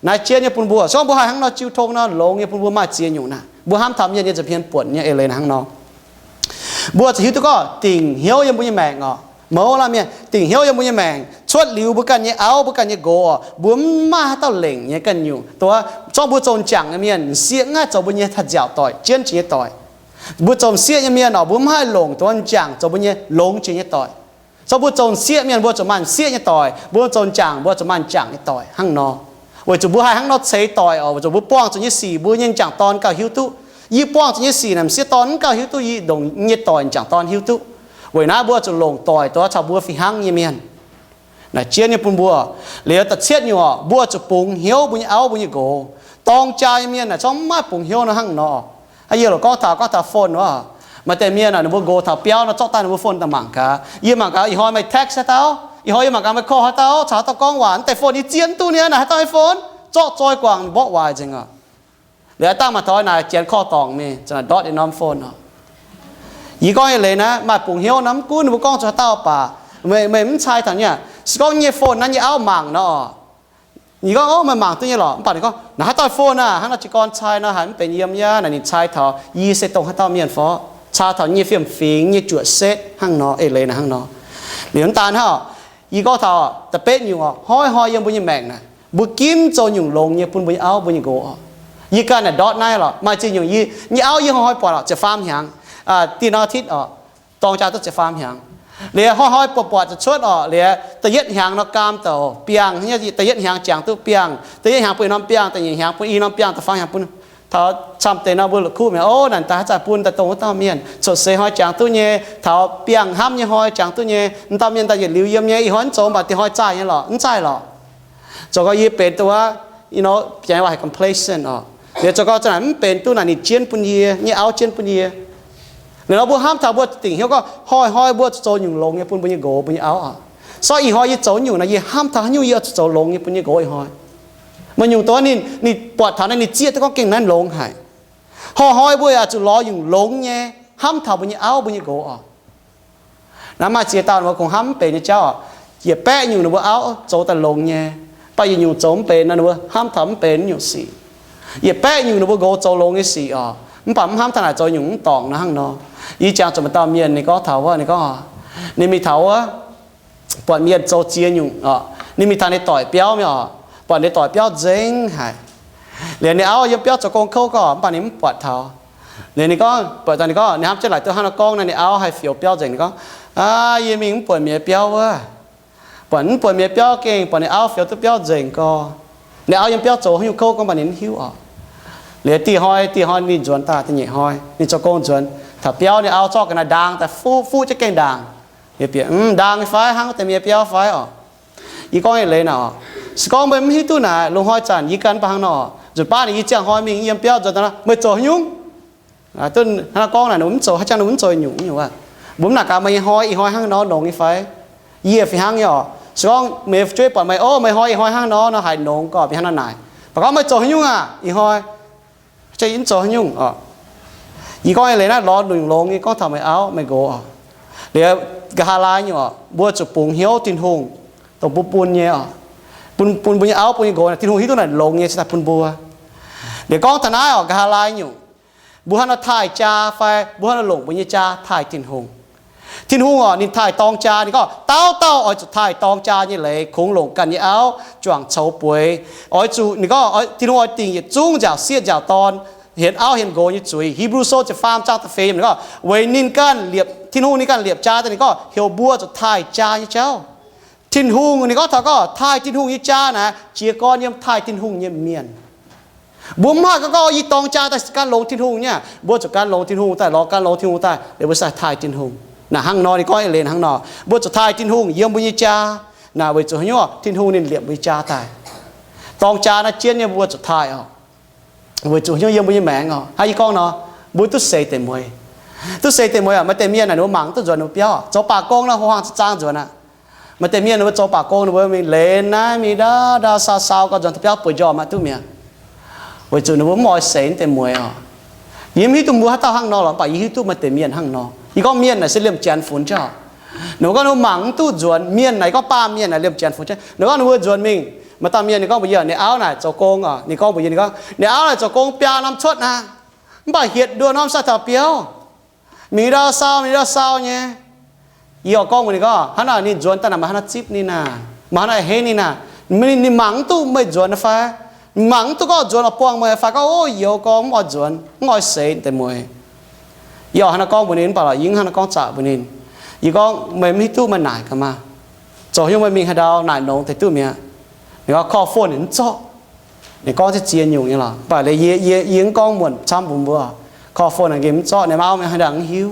Naaiv jienv nyei bun mbuo, se gorngv mbuo haih hnangv nor jiu tong nor, longx nyei bun mbuo maaih ziex nyungc naaic. Mbuo hnamv taux mienh nyei nza'hmien buonc nyei eix leiz naaic hnangv nor. Mbuo zuqc hiuv duqv gorngv dingc hnyouv yiem mbuo nyei maengc oc. Mouz laanh mienh, dingc hnyouv yiem mbuo nyei maengc cuotv liuz mbuo ganh nyei auv, mbuo ganh nyei nqox oc, mbuo mv maaih haaix dauh lengc nyei ganh nyungc. Dongh wuov, zorqv mbuo zoux m'jangc nyei mienh, m'sieqv mv haih zoux mbuo nyei taux nziaauc doic, jienv jiex nyei doic. Mbuo zoux m'sieqv nyei mienh oc, mbuo mv haih longc dongh wuov m'jangc zoux mbuo nyei longx jiex nyei doic. Zorqv mbuo zoux m'sieqv mienh, mbuo zuqc maaih m'sieqv nyei doic. Mbuo zoux m'jangc, mbuo zuqc maaih m'jangc nyei doic hnangv nor. Weic zuqc mbuo haih hnangv nor ceix doic oc. Weic zuqc mbuo buangh zuqc nyei sic mbuo nyei m'jangc dorn gauh hiuv duqv. Yie buangh zuqc nyei sic naaic m'sieqv dorn mv gauh hiuv duqv, yie ndongc nyei doic m'jangc dorn hiuv duqv. Weic naaiv mbuo zuqc longc doic duqv caux mbuo fih hnangv nyei mienh. Naaic jienv nyei bun mbuo. Liuz da'cietv nyungc oc, mbuo zuqc bungx hnyouv mbuo nyei auv mbuo nyei nqox. Dorng jaa nyei mienh naaic corc mv maaih bungx hnyouv nor hnangv nor. Yie loc gorngv taux, gorngv taux phone wuov, maaih deix mienh naaic ninh mbuo nqox taux biauv nor zorqv daaih ninh mbuo phone daaih mangc gaax. Yie mangc gaax, ih hnoi meih text haaix dauh, ih hnoi yie mangc gaax meih call haaix dauh, caux haaix dauh gorngv waac, mv deix phone yie zien duqv niaa, naaic haaix dauh nyei phone, zorqv zoi guangc mborqv waaic nzengc oc. Liuz aav dangh maaih taux naaic janx call dorngc mingh, za'naaic ndortv yie norm phone oc. Yie gorngv nyei leiz naaiv maaih bungx hnyouv nor, mv gunv ninh mbuo gorngv zuqc haaix dauh baac, meih, meih mv cai taux nyei aqv. Se gorngv nyei phone naaiv nyei auv mangc nor oc, yie gorngv, Ov, meih mangc duqv nyei lorqc. Mv baac ninh gorngv, Naaic haaix dauh phone aah? Hnangv nor jiez gorn cai nor haiz mv benx yiem yaac naaic ninh cai taux yie se dongh haaix dauh mienh fai cai taux nyei fiem-fingx nyei juoqc setv hnangv nor, eix leiz naaic hnangv nor. Liuz mv daan hnangv, yie gorngv taux da'betv nyungc oc, hnoi-hnoi yiem mbuo nyei maengc naaic mbuo ginv zoux nyungc longx nyei bun mbuo nyei auv mbuo nyei nqox oc. Yie ganh naaic ndortv naaiv lorqc, maaih ziex nyungc yie, nyei auv yie hnoi-hnoi buatc lorqc ziepc faam hnyangx, dieh norm อาทิตย์ oc, dorng jaa duqv ziepc faam hnyangx. Liuz hnoi-hnoi buatc buatc zuqc cuotv oc, liuz da'yietv hnyangx nor gaam douc biangh, da'yietv hnyangx jangx duqv biangh, da'yietv hnyangx bun norm biangh, da'nyeic hnyangx bun i norm biangh, da'faam hnyangx bun, taux camv deix nor mbuo la'kuqv mi'aqv, Ov, naaic daaih haaix zanc bun daaih dongh wuov dauh mienh, cuotv seix hnoi jangx duqv nyei, taux biangh hnamv nyei hnoi jangx duqv nyei, wuov dauh mienh daaih yietc liuz yiem nyei, ih hnoi mv zoux mv baac dieh hnoi zaah nyei lorqc, mv zaah lorqc. Zoux gau yie benx duqv wuov, you know, Janx waac haiz complacent oc. Liuz zoux gau za'naaic mv benx duqv naaic ninh jienv bun yie, nyei auv jienv bun yie. Liuz nor mbuo hnamv taux mbuo dingc hnyouv gorngv hnoi-hnoi mbuo zuqc zoux nyungc longx nyei bun mbuo nyei nqox mbuo nyei auv oc. Sorry, ih hnoi yie zoux nyungc naaic yie hnamv taux haaix nyungc yie oix zuqc zoux longx nyei bun nyei nqox ih hnoi. Maaih nyungc dongh ninh, ninh buatc taux naaiv ninh zieqv duqv gorngv gengh naaiv longx haic. Hnoi-hnoi mbuo yaac zuqc lorz nyungc longx nyei hnamv taux mbuo nyei auv mbuo nyei nqox oc. Naaiv maaih ziex dauh ninh mbuo kungx hnamv mv benx nyei jauv oc. Yietc baeqv nyungc ninh mbuo auv zoux daaih longx nyei, mv baac yietc nyungc zoux mv benx nor ninh mbuo hnamv taux mv benx nyungc sic. Yietc baeqv nyungc ninh mbuo nqox zoux longx nyei sic oc, mv baac mv hnamv taux naaic zoux nyungc mv dorngc nor hnangv nor. Yie jangx zuqc maaih dauh mienh ninh gorngv taux wuov, ninh gorngv, ninh mingh taux wuov, buatc mienh zoux ziex nyungc oc, ninh mingh taux ninh doic biauv mingh oc, buatc ninh doic biauv nzengc haic. Liuz ninh auv yiem biauv zoux gong kouv gorngv, mv baac ninh mv buatc taux. Liuz ninh gorngv, buatc taux ninh gorngv, ninh hnamv jienv laaic duqv hnangv nor gorngv naaiv, ninh auv haih fioux biauv nzengc. Ninh gorngv, Aav, yie mingh mv buatc mienh biauv wuov. Buatc mv buatc mienh biauv gengh buatc ninh auv fioux duqv biauv nzengc gorx. Ninh auv yiem biauv zoux haaix nyungc kouv gorngv mv baac ninh mv hiuv oc. Liuz dieh hnoi, dieh hnoi ninh nzuonx daaih, da'nyeic hnoi ninh zoux gong nzuonx, taux biauv ninh auv zorqv ga'naaiv ndaang daaih fuqv, fuqv jienv gengh ndaangc. Liuz bieqc, Mv, ndaangc nyei fai? Hnangv wuov deix mienh biauv fai oc? Yie gorngv nyei leiz naaic oc, se gorngv meih mv hiuv duqv naaic, longc hnoi zanc yie ganh mv baac hnangv nor, nzunc baav naaic yie ziangh hnoi mingh yiem biauv nzuonx daaih nor, meih zoux haaix nyungc? Hnangv nor gorngv naaic, ninh mbuo mv zoux haaix jangx, ninh mbuo mv zoux nyungc nyungc aqv. Mbuo mv naaic gaax meih nyei hnoi, ih hnoi hnangv nor longx nyei fai? Yie fih hnangv nyei oc. Se gorngv meih fu'jueiv buatc meih, Ov, meih hnoi, ih hnoi hnangv nor nor, haiz longx gorqv bieqc hnangv nor naaic, mv baac gorngv meih zoux haaix nyungc aac? Ih hnoi Ov, yie mv zoux haaix nyungc oc. Yie gorngv nyei leiz naaiv lorz nyungc longx nyei gorngv taux meih auv meih nqox oc. Liuz nqa'haav laai nyungc oc, mbuo zuqc bungx hnyouv Tin-Hungh dongh mbuo bun nyei oc. Bun, bun mbuo nyei auv bun nyei nqox, Tin-Hungh hiuv duqv naaic longx nyei se daaih bun mbuo. Liuz gorngv taux naaiv oc, nqa'haav laai nyungc, mbuo hnangv nor taaih jaa fai mbuo hnangv nor longc mbuo nyei jaa taaih Tin-Hungh? Tin-Hungh oc, ninh taaih dorng jaa, ninh gorngv dauh dauh oix zuqc taaih dorng jaa nyei leiz, kungx longc ganh nyei auv juangc coux bueix. Oix zuqc, ninh gorngv Tin-Hungh oix dingc yietc zungv nziaauc sieqv nziaauc dorn hienx auv hienx nqox nyei zuiz. Hipv^lu Sou ziepc faam zaang da'feix yiemc ninh gorngv, Weic ninh ganh liepc, Tin-Hungh ninh ganh liepc jaa daaih, ninh gorngv heuc mbuo zuqc taaih jaa nyei jauv. Tin-Hungh ninh gorngv taux gorngv taaih Tin-Hungh nyei jaa naaic jiez gorn yiem taaih Tin-Hungh nyei mienh. Mbuo mv haih gorngv, Gorngv yie dorng jaa daaih gan longx Tin-Hungh nyei aqv. Mbuo zuqc gan longx Tin-Hungh daaih, lorz gan longx Tin-Hungh daaih, liuz mbuo sai taaih Tin-Hungh. Naaic hnangv nor, ninh gorngv eix leiz hnangv nor, mbuo zuqc taaih Tin-Hungh yiem mbuo nyei jaa. Naaic weic zuqc haaix nyungc? Tin-Hungh ninh liepc mbuo nyei jaa daaih. Dorng jaa naaiv jienv nyei mbuo zuqc taaih oc. Weic zuqc haaix nyungc? Yiem mbuo nyei maengc oc. Hnangv yie gorngv nor, mbuo duqv seix deix mueiz. Duqv seix deix mueiz oc. Maaih deix mienh naaic ninh mbuo mangc duqv nzuonx ninh mbuo biauv oc. Zoux baac gong nor, hlo hlang zaang nzuonx aqv. Maaih deix mienh ninh mbuo zoux baac gong ninh mbuo mingh leiz naaiv mingh ndau ndau sau sau gau nzuonx daaih biauv bueix njormh maiv duqv mi'aqv. Weic zuqc ninh mbuo mv oix seix deix mueiz oc. Yie mv hiuv duqv mbuo haaix dauh hnangv nor lorqc, mv baac yie hiuv duqv maaih deix mienh hnangv nor. Yie gorngv mienh naaic se liemh janx funx jauv. Ninh mbuo gorngv ninh mbuo mangc mv duqv nzuonx, mienh naaic, yie gorngv baamh mienh naaic liemh janx funx jauv. Ninh mbuo gorngv ninh mbuo nzuonx mingh, maaih dauh mienh ninh gorngv mbuox yie, ninh auv naaic zoux gong oc, ninh gorngv mbuox yie, ninh gorngv ninh auv naaic zoux gong biaa norm cuotv naaic, mv baac hietc nduoh norm sai taux biauv. Mingh ndau sau, mingh ndau sau nyei. Yie oix gorngv mbuox ninh gorngv, hnangv naaic ninh nzuonx daaih naaic, maaih hnangv naaiv zipv ninh aac, maaih hnangv naaiv a'hneiv ninh aac. Ninh mangc mv duqv meih nzuonx fai? Mangc mv duqv gorngv nzuonx oix buangh meih fai gorngv, Ov, youz gorngv mv oix nzuonx, mv oix seix deix mueiz. Yie oix hnangv naaiv gorngv mbuox ninh, mv baac lorqc yie mv hnangv naaiv gorngv zaqc mbuox ninh. Yie gorngv, Meih mv hiuv duqv meih naaic gaax maah! Zoux haaix nyungc meih mingh haaix ndau naaic nongx deix duqv mi'aqv. Ninh gorngv, Call phone ninh mv zorqv. Ninh gorngv ziex ziex nyungc nyei lorqc, mv baac yie, yie, yie mv gorngv muonc camv mbuox mbuo. Call phone ninh gengh mv zorqv, ninh auv mingh haaix ndau mv hiuv.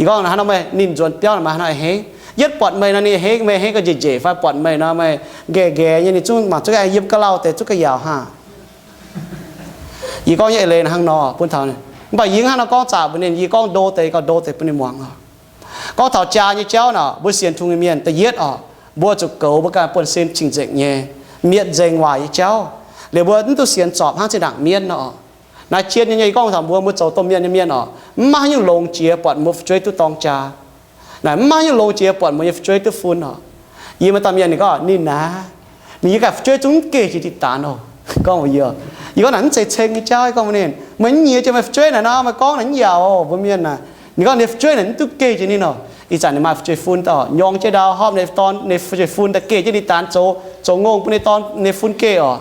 Yie gorngv hnangv nor, meih ninh nzuonx biauv nor, meih hnangv nor a'hneiv. Yietv buatc meih nor ninh a'hneiv, meih a'hneiv ga'nyiec njiec fai buatc meih nor meih nqaeqv nqaeqv nyei, ninh zungv mangc zuqc yiem ga'lauh deix zuqc ga'yaauc haah. Yie gorngv nyei eix leiz hnangv nor bun taux, mv baac yie hnangv nor gorngv zaqc mbuox ninh, yie gorngv ndo deix gauh ndo deix bun ninh muangx oc. Gorngv taux jaa nyei jauv nor, mbuo sienx Tin-Hungh nyei mienh da'yietv oc, mbuo zuqc goux mbuo ganh buonv-sin cing-nzengc nyei, mietc nzengc waaic nyei jauv, liuz mbuo mv duqv sienx zorpc hnangv zinh ndaangc mienv nor oc. Naaiv jienv nyei, yie gorngv taux mbuo, mbuo zoux domh mienh nyei mienh oc, mv maaih haaix nyungc longx jiex buatc mbuo fu'jueiv duqv dorng jaa. Naaic mv maaih haaix nyungc longx jiex buatc mbuo nyei fu'jueiv duqv fun oc. Yie maaih dauh mienh ninh gorngv ninh naaic, ninh yie ganh fu'jueiv zungv mv geh jiex dinh daan oc. Gorngv mbuox yie, yie gorngv naaic mv zeiz ceng nyei jauv. Yie gorngv mbuox ninh, meih mv nyiex jiex meih fu'jueiv naaic nor, meih gorngv naaic mv yaac oc. Mbuo mienh naaic, ninh gorngv ninh fu'jueiv naaic mv duqv geh jiex ninh oc. Ih zanc ninh maaih fu'jueiv fun daaih oc, nyorng jienv ndau, hopv ninh dorn, ninh fu'jueiv fun daaih geh jienv ninh daan zoux, zoux ngongh bun ninh dorn ninh fun geh oc.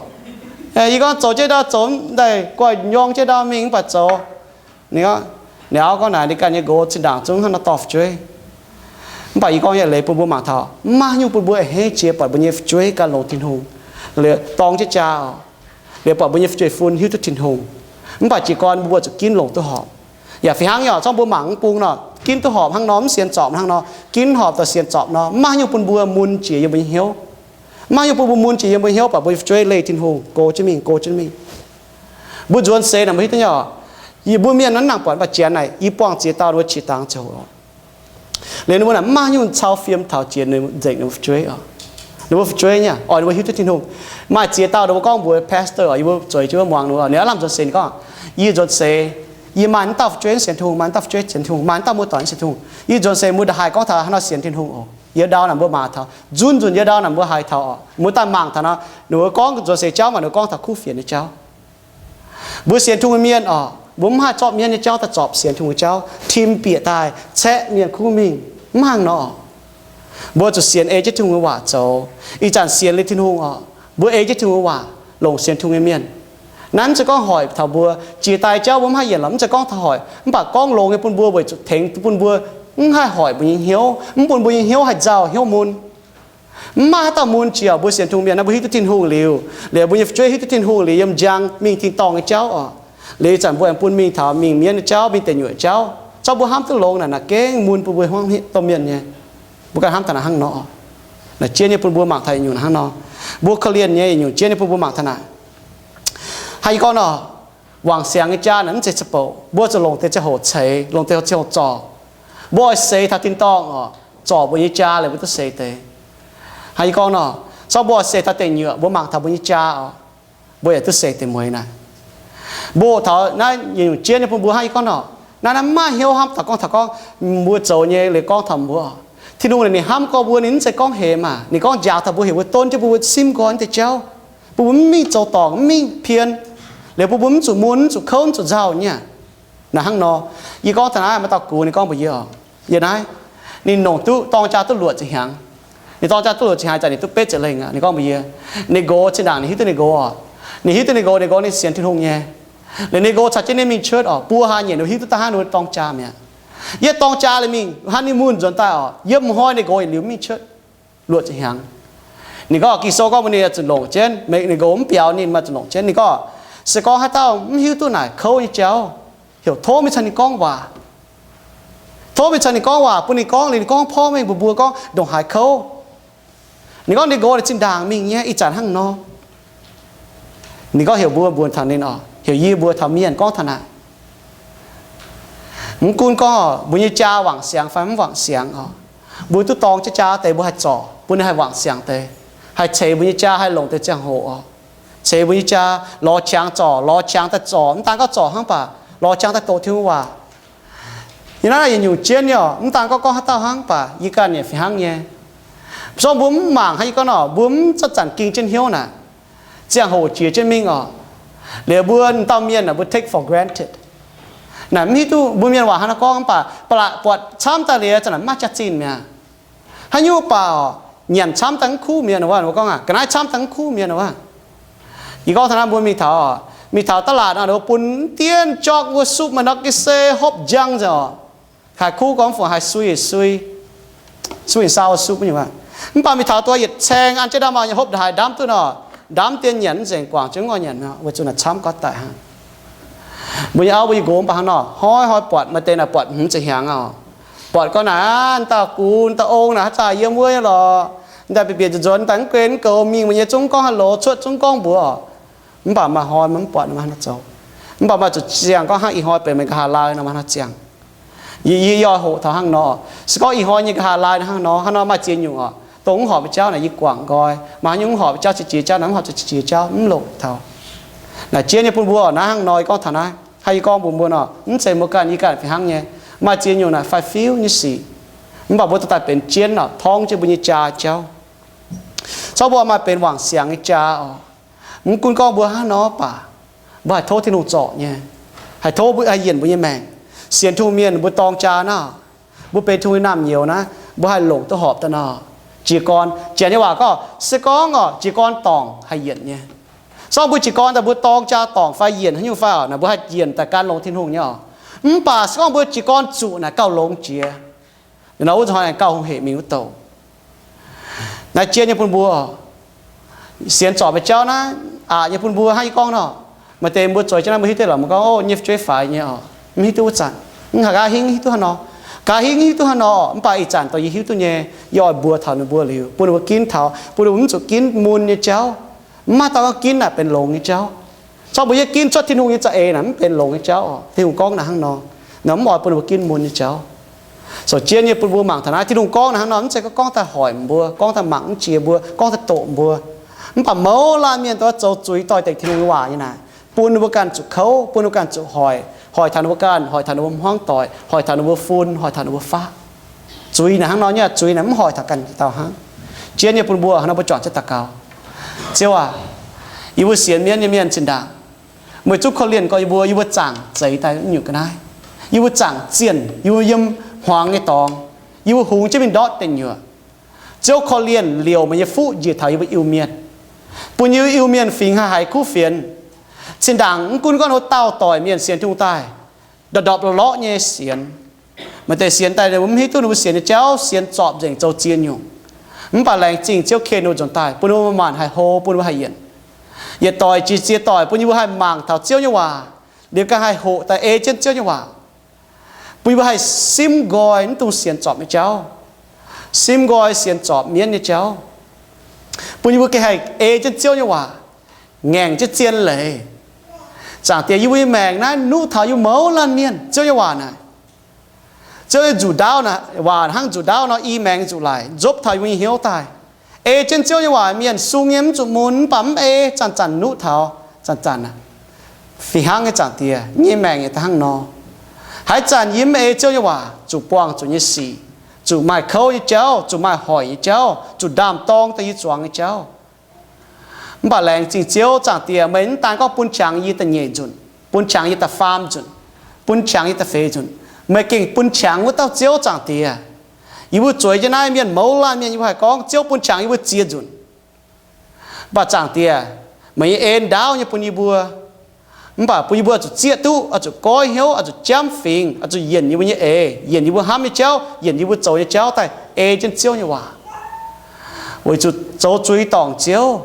Yie gorngv zoux jienv ndau, zoux daaih guaih nyorng jienv ndau mingh mv baac zoux. Ninh gorngv, ninh auv gorngv naaic ninh ganh nyei nqox zinh ndaangc zungv hnangv nor dorh fu'jueiv. Mv baac yie gorngv nyei eix leiz bun mbuo mangc taux, mv maaih haaix nyungc bun mbuo a'hneiv jiex buatc mbuo nyei fu'jueiv ganh longc Tin-Hungh, liuz dorng jienv jaa oc, liuz buatc mbuo nyei fu'jueiv fun hiuv duqv Tin-Hungh. Mv baac jiez gorn mbuo zuqc ginv longc duqv horpc. Yaac fih hnangv nyei oc, zorngv mbuo mangc mv bung nor, ginv duqv horpc hnangv nor, mv sienx zorpc hnangv nor, ginv horpc daaih sienx zorpc nor, mv maaih haaix nyungc bun mbuo mun jiex yiem mbuo nyei hnyouv. Mv maaih haaix nyungc bun mbuo mun jiex yiem mbuo hnyouv, baac mbuo nyei fu'jueiv leih Tin-Hungh, gox jienv mingh, gox jienv mingh. Mbuo nzuonx seix naaic mbuo hiuv duqv nyei oc. Yie mbuo mienh naaiv nangc buatc mv baac janx naaic, yie buangh ziex dauh ninh mbuo qiex dangx ziangh hoc. Liuz ninh mbuo naaic mv maaih haaix nyungc cau fiem taux jiex ninh nzengc ninh mbuo fu'jueiv oc. Ninh mbuo fu'jueiv nyei oix ninh mbuo hiuv duqv Tin-Hungh. Maaih ziex dauh ninh mbuo gorngv mbuox pastor oc, yie mbuo zueiz jienv wuov muangx ninh mbuo, ninh aav lamh nzuonx seix ninh gorngv, yie nzuonx seix, yie maaih naaiv dauh fu'jueiv sienx Tin-Hungh, maaih naaiv dauh fu'jueiv sienx Tin-Hungh, maaih naaiv dauh muoz-doic sienx Tin-Hungh. Yie nzuonx seix mbuo ndongc haaix gorngv taux haaix nor sienx Tin-Hungh oc. Yietc ndau naaic mbuo mangc taux, nzunc nzunc yietc ndau naaic mbuo haiz taux oc, mbuo daaih mangc taux nor, ninh mbuo gorngv nzuonx seix jauv mangc ninh mbuo gorngv taux kuv fienx nyei jauv. Mbuo sienx Tin-Hungh nyei mienh oc, mbuo mv haih zorqv mienv nyei jauv daaih zorpc sienx Tin-Hungh nyei jauv, tim bieqc daaih caeqv mienh kuv mingh, mv hnangv nor. Mbuo zuqc sienx ei jienv Tin-Hungh nyei waac zoux. Ih zanc sienx liuz Tin-Hungh oc, mbuo ei jienv Tin-Hungh nyei waac longc sienx Tin-Hungh nyei mienh. Naaiv mv zeiz gorngv hoic taux mbuo, jiex daaih jauv mbuo mv haih yienc lorqc, mv zeiz gorngv taux hoic, mv baac gorngv longx nyei bun mbuo weic zuqc tengx bun mbuo mv haih hoic mbuo nyei hnyouv, mv bun mbuo nyei hnyouv haih nzauh hnyouv mun. Mv maaih haaix dauh mun jiex oc. Mbuo sienx Tin-Hungh mienh naaiv, mbuo hiuv duqv Tin-Hungh liuz, liuz mbuo nyei fu'jueiv hiuv duqv Tin-Hungh liuz, yiem njang mingh tin-dorngh nyei jauv oc, liuz ih zanc mbuo aengx bun mingh taux mingh mienv nyei jauv, zorqv mbuo hnamv duqv longx naaic, naaic gengh mun bun mbuo hnangv domh mienh nyei. Mbuo ganh hnamv taux naaic hnangv nor. Naaic jienv nyei bun mbuo mangc taux yietc nyungc hnangv nor. Mbuo korv-lienh nyei yietc nyungc jienv nyei bun mbuo mangc taux naaic. Haaix nyungc gorngv nor, wangc siangx nyei jaa naaic mv zeiz za'bouc. Mbuo zuqc longc deix ziangh hoc ceix, longc deix ziangh hoc zorc. Mbuo oix seix taux tin-dorngh oc, zorc mbuo nyei jaa liuz mbuo duqv seix deix. Haaix nyungc gorngv nor, zorqv mbuo oix seix taux deic nyuoqc, mbuo mangc taux mbuo nyei jaa oc, mbuo yaac duqv seix deix mueiz naaic. Mbuo taux naaiv yietc nyungc jienv nyei bun mbuo hnangv yie gorngv nor, naaiv naaiv mv maaih hnyouv hnamv taux gorngv, taux gorngv mbuo zoux nyei liuz gorngv taux mbuo. Tin-Hungh ninh hnamv gorx mbuo, ninh mv zeiz gorngv hemx aac. Ninh gorngv njaaux taux mbuo, heuc mbuo donv jienv bun mbuo simv nqoi naaiv deix jauv, bun mbuo mv mingh zoux dorngc, mv mingh pien, liuz bun mbuo mv zuqc mun, mv zuqc kouv, mv zuqc nzauh nyei aac. Naaic hnangv nor, yie gorngv taux naaiv, maaih dauh gux ninh gorngv mbuox yie oc, yie naaiv, ninh longc duqv dorng jaa duqv luoqc ziepc hnyangx. Ninh dorng jaa duqv luoqc ziepc hnyangx, ih zanc ninh duqv betv ziepc lengh aqv. Ninh gorngv mbuox yie, ninh nqox zinh ndaangc ninh hiuv duqv ninh nqox oc. Ninh hiuv duqv ninh nqox, ninh nqox ninh sienx Tin-Hungh nyei. Liuz ninh nqox caux jienv ninh mingh church oc, buo hlaax nyeic ninh hiuv duqv da'hnangv ninh dorng jaa mi'aqv. Yie dorng jaa liuz mingh honeymoon nzuonx daaih oc, yiem hnoi ninh nqox yietc liuz mingh church luoqc ziepc hnyangx. Ninh gorngv Ging-Sou gorngv mbuox ninh zuqc longc jienv, ninh nqox mv biaux ninh, maaih zuqc longc jienv. Ninh gorngv, se gorngv haaix dauh mv hiuv duqv naaic kouv nyei jauv, heuc tov mingh caux ninh gorngv waac. Tov mingh caux ninh gorngv waac, bun ninh gorngv liuz ninh gorngv porv mengh mbuox mbuo gorngv ndongc haaix kouv. Ninh gorngv ninh nqox ninh zinh ndaangc mingh nyei, ih zanc hnangv nor. Ninh gorngv heuc mbuo mbuox taux ninh oc, heuc yie mbuox taux mienh gorngv taux naaic. Mv gunv gorngv mbuo nyei jaa wangc siangx fai mv wangc siangx oc, mbuo duqv dorng jienv jaa deix mbuo haih zorc, bun ninh haih wangc siangx deix, haih ceix mbuo nyei jaa haih longc deix ziangh hoc oc. Ceix mbuo nyei jaa lorz qangx zorc, lorz qangx daaih zorc, mv daan gorngv zorc hnangv baac lorz qangx daaih doqc Tin-Hungh waac. Yie naaiv yietc nyungc jienv nyei oc, mv daan gorngv gorngv haaix dauh hnangv baac yie ganh yaac fih hnangv nyei. Zorqv mbuo mv mangc hnangv yie gorngv nor, mbuo mv zanc-zanc ging jienv hnyouv naaic, ziangh hoc jiex jienv mingh oc. Liuz mbuo dauh mienh naaic mbuo take for granted. Naaic mv hiuv duqv mbuo mienh waac hnangv naaiv gorngv mv baac ba'laqc buatc camv daaih liuz zanc naaic mv maaih jaax-zinh mi'aqv. Haaix nyungc baac oc, nyanc camv daaih mv kuv mi'aqv nor wuov, mbuo gorngv aqv, ga'naaiv camv daaih mv kuv mi'aqv nor wuov. Yie gorngv taux naaiv mbuo mingh taux, mingh taux da'laatc nor, bun mv dienv jork wuov sup maaih nor ga'sie hopv njang nzengc oc. Haiz kuv gorngv fungc haiz sui sui, sui sau sup nyei. Mv baac mingh taux duqv yietc caeng an jienv ndamv, hopv haiz ndamv duqv nor, ndamv dien nyanc mv nzengc, guangc jienv mv oix nyanc, weic zuqc naaic camv gorqv daic hnangv. Mbuo nyei auv mbuo nyei nqox mv baac hnangv nor, hnoi-hnoi buatc maaih deix naaic buatc hmz ziepc hnyangx oc. Buatc gorngv naaic, dauh gux, dauh ong naaic haaix zanc yiem wuov nyei lorqc, daaih bieqc bieqc nzuonx, daaih mv guen mv goux mingh, meih nyei zungv gorngv hello cuotv, zungv gorngv mbuox. Mv baac maaih hnoi mv buatc ninh maaih haaix zoux. Mv baac maaih zuqc ziangh gorngv hnangv ih hnoi benx meih nqa'haav laai nor maaih haaix ziangh. Yie, yie oix hoqc taux hnangv nor. Se gorngv ih hnoi nyei nqa'haav laai hnangv nor, hnangv nor maaih ziex nyungc oc. Dongh mv horpc nyei jauv naaic yie guangc nqoi. Maaih haaix nyungc mv horpc nyei jauv, qiex jiez jauv naaic, mv horpc qiex jiez jauv, mv longc taux. Naaic jienv nyei bun mbuo naaiv hnangv nor, yie gorngv taux naaiv, hnangv yie gorngv mbuox mbuo nor, mv zeiz mbuo ganh, yie ganh fih hnangv nyei. Maaih ziex nyungc naaic faix-fiuv nyei sic, mv baac mbuo dorh daaih benx jienv oc, torngv jienv mbuo nyei jaa jauv. Zorqv mbuo maaih benx wangc siangx nyei jaa oc. Mv gunv gorngv mbuo hnangv nor baac, mbuo haih tov Tin-Hungh zorc nyei, haih tov mbuo, haih yienc mbuo nyei maengc. Sienx Tin-Hungh mienh mbuo dorng jaa naaiv, mbuo benx Tin-Hungh nyei naamh nyouz naaiv, mbuo haih longc duqv horpc daaih nor. Jiez gorn, janx nyei waac gorngv, se gorngv oc, jiez gorn dorngc haih yienc nyei. Se gorngv mbuo jiez gorn daaih mbuo dorng jaa dorngc fai yienc haaix nyungc fai oc, naaic mbuo haih yienc daaih gan longx Tin-Hungh nyei oc. Mv baac se gorngv mbuo jiez gorn zuqc naaic gauh longx jiex. Nor wuov zanc hnoi gauh hungh hec mingh wuov douc. Naaiv jienv nyei bun mbuo sienx zorpc nyei jauv naaiv, aqc nyei bun mbuo hnangv yie gorngv nor. Maaih deix mbuo zueiz jienv naaiv mbuo hiuv duqv lorqc, mbuo gorngv, Ov, nyei fu'jueiv faix nyei oc, mv hiuv duqv wuov zanc, mv haiz gaax hingv, hiuv duqv hnangv nor. Gaax hingv hiuv duqv hnangv nor, mv baac ih zanc dongh yie hiuv duqv nyei, yie oix mbuox taux ninh mbuo liuz, bun ninh mbuo ginv taux, bun ninh mbuo mv zuqc ginv mun nyei jauv. Mv maaih dauh gorngv ginv naaic benx longx nyei jauv. Zorqv mbuo yietv ginv cuotv Tin-Hungh nyei za'eix naaic mv benx longx nyei jauv oc. Tin-Hungh gorngv naaic hnangv nor, nor mv oix bun ninh mbuo ginv mun nyei jauv. Sou jienv nyei bun mbuo mangc taux naaiv, Tin-Hungh gorngv naaic hnangv nor, mv zeiz gorngv daaih hoic mbuo, gorngv daaih mangc mv jiex mbuo, gorngv daaih doqc mbuo. Mv baac mouz laanh mienh dongh zoux zuiz doix-dekc Tin-Hungh nyei waac nyei naaic, bun ninh mbuo ganh zuqc kouv, bun ninh mbuo ganh zuqc hoic, hoic taux ninh mbuo ganh, hoic taux ninh mbuo hmuangv doic, hoic taux ninh mbuo fun, hoic taux ninh mbuo faqv. Zuiz naaic hnangv nor nyei, zuiz naaic mv hoic taux ganh dauh hnangv. Jienv nyei bun mbuo hnangv nor, mbuo juangc jienv daux gaux. Ziouv aac, yie mbuo sienx mienv nyei mienh zinh ndaangc, meih zungv korv-lienh gorx yie mbuo, yie mbuo zaangc zeix daaih nyungc ga'naaiv. Yie mbuo zaangc zienh, yie mbuo yiem hmuangx nyei dorngx, yie mbuo hungx jienv mingh ndortv deic nyuoqc. Ziouv korv-lienh liouc meih nyei fuqv njiec taux yie mbuo Iu-Mienh, bun yie mbuo Iu-Mienh fingx haih haiz kuv fienx. Zinh ndaangc mv gunv gorngv haaix dauh doic mienh sienx Tin-Hungh daaih, ndorpc ndorpc lorqc lorqc nyei sienx. Maaih deix sienx daaih ninh mbuo mv hiuv duqv ninh mbuo sienx nyei jauv, sienx zorpc nzengc zoux ziex nyungc. Mv baac laengz zingh Ziouv ken ninh mbuo nzuonx daaih, bun ninh mbuo maanc haih hlo, bun ninh mbuo haih yienc. Yietc doic jiex ziex doic bun yie mbuo haih mangc taux Ziouv nyei waac, liuz ganh haih hoqc daaih ei jienv Ziouv nyei waac. Bun yie mbuo haih simv nqoi mv dungx sienx zorpc nyei jauv, simv nqoi sienx zorpc mienv nyei jauv. Bun yie mbuo gengh haih ei jienv Ziouv nyei waac, ngaengc jienv zien leiz. Zaangc Diex, yie mbuo nyei maengc naaiv nuqv taux yie mbuo mouz laanh mienh Ziouv nyei waac naaic. Ziouv nyei nzuqc ndaauv naaic, waac hnangv nzuqc ndaauv nor i maengx nzuqc laic nzopv taux yie mbuo nyei hnyouv daaih. Ei jienv Ziouv nyei waac mienh sung nyei mv zuqc mun, mv baac mv ei, zanc-zanc nuqv taux, zanc-zanc aac. Fih hnangv nyei Zaangc Diex, yie nyei maengc yaac daaih hnangv nor. Haaix zanc yie mv ei Ziouv nyei waac, zuqc buangh zuqc nyei sic, zuqc maaih kouv nyei jauv, zuqc maaih hoic nyei jauv, zuqc ndaam-dorng daaih yie zuangx nyei jauv. Mv baac laengz zingh Ziouv Zaangc Diex, meih mv daan gorngv bun qangx yie da'nyeic nzunc, bun qangx yie da'faam nzunc, bun qangx yie da'feix nzunc. Meih gengh bun qangx wuov dauh Ziouv Zaangc Diex. Yie mbuo zueiz jienv naaiv mienh mouz laanh mienh, yie mbuo haih gorngv Ziouv bun qangx yie mbuo ziex nzunc. Mv baac Zaangc Diex, meih nyei en ndaauv nyei bun yie mbuo. Mv baac bun yie mbuo oix zuqc zieqv duqv, oix zuqc goiv hnyouv, oix zuqc jamv fingx, oix zuqc yienc yie mbuo nyei eix, yienc yie mbuo hnamv nyei jauv, yienc yie mbuo zoux nyei jauv daaih ei jienv Ziouv nyei waac, weic zuqc zoux zuiz dorngc Ziouv.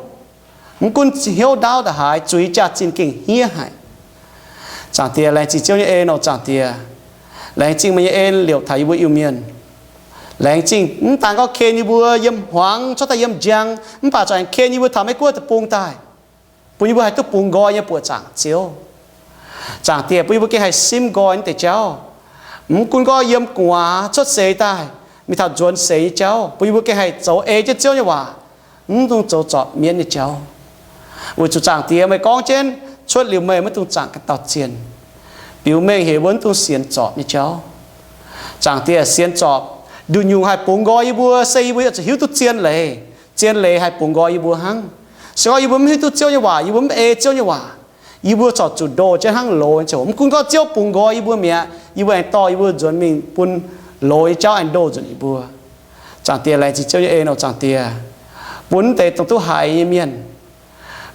Mv gunv hnyouv ndaauv ndongc haaix, zuiz jaax-zinh gengh hniev haic. Zaangc Diex, laengz zingh Ziouv nyei en oc Zaangc Diex. Laengz zingh meih nyei en liouc taux yie mbuo Iu-Mienh. Laengz zingh mv daan gorngv ken yie mbuo yiem hmuangx cuotv daaih yiem njang, mv baac zuqc aengx ken yie mbuo taux Meiv Guoqv deic-bung daaih, bun yie mbuo haih duqv bungx nqoi nyei buoqc zaangc Ziouv. Zaangc Diex, bun yie mbuo gengh haih simv nqoi naaiv deix jauv. Mv gunv gorngv yiem gu'nguaaz cuotv seix daaih, mingh taux nzuonx seix nyei jauv, bun yie mbuo gengh haih zoux ei jienv Ziouv nyei waac, mv dungx zoux zorpc mienv nyei jauv. Weic zuqc Zaangc Diex meih gorngv jienv, cuotv liuz meih maiv dungx zaangc ganh dauh zienh. Biux mengh heuc mbuo mv dungx sienx zorpc nyei jauv. Zaangc Diex, sienx zorpc nduqc nyungc haih bungx nqoi yie mbuo se yie mbuo oix zuqc hiuv duqv zien leiz. Zien leiz haih bungx nqoi yie mbuo hnangv. Se gorngv yie mbuo mv hiuv duqv Ziouv nyei waac, yie mbuo mv ei Ziouv nyei waac, yie mbuo corc zuqc ndoh jienv hnangv loz nyei ziouc. Mv gunv gorngv Ziouv bungx nqoi yie mbuo mi'aqv, yie mbuo aengx dorh yie mbuo nzuonx mingh bun loz nyei jauv aengx ndoh nzunc yie mbuo. Zaangc Diex, laengz zingh Ziouv nyei en oc Zaangc Diex. Bun mv deix dongh duqv haiz nyei mienh,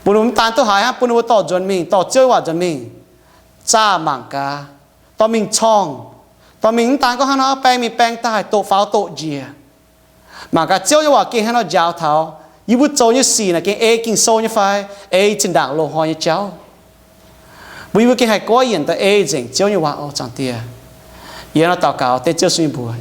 bun mv daan duqv haiz hnangv, bun ninh mbuo dorh nzuonx mingh, dorh Ziouv nyei waac nzuonx mingh zaah mangc gaax, dorh mingh corngh, dorh mingh mv daan gorngv hnangv nor baeng mingh baeng daaih, doqc faaux doqc njiec. Mangc gaax Ziouv nyei waac gengh hnangv nor njaaux taux yie mbuo zoux nyei sic naaic gengh ei Ging-Sou nyei fai ei zinh ndaangc loz-hnoi nyei jauv. Mbuo yie mbuo gengh haih goiv yienc daaih ei nzengc Ziouv nyei waac oc Zaangc Diex. Yie nor daux gaux dengv Ziouv Yesu nyei mbuox.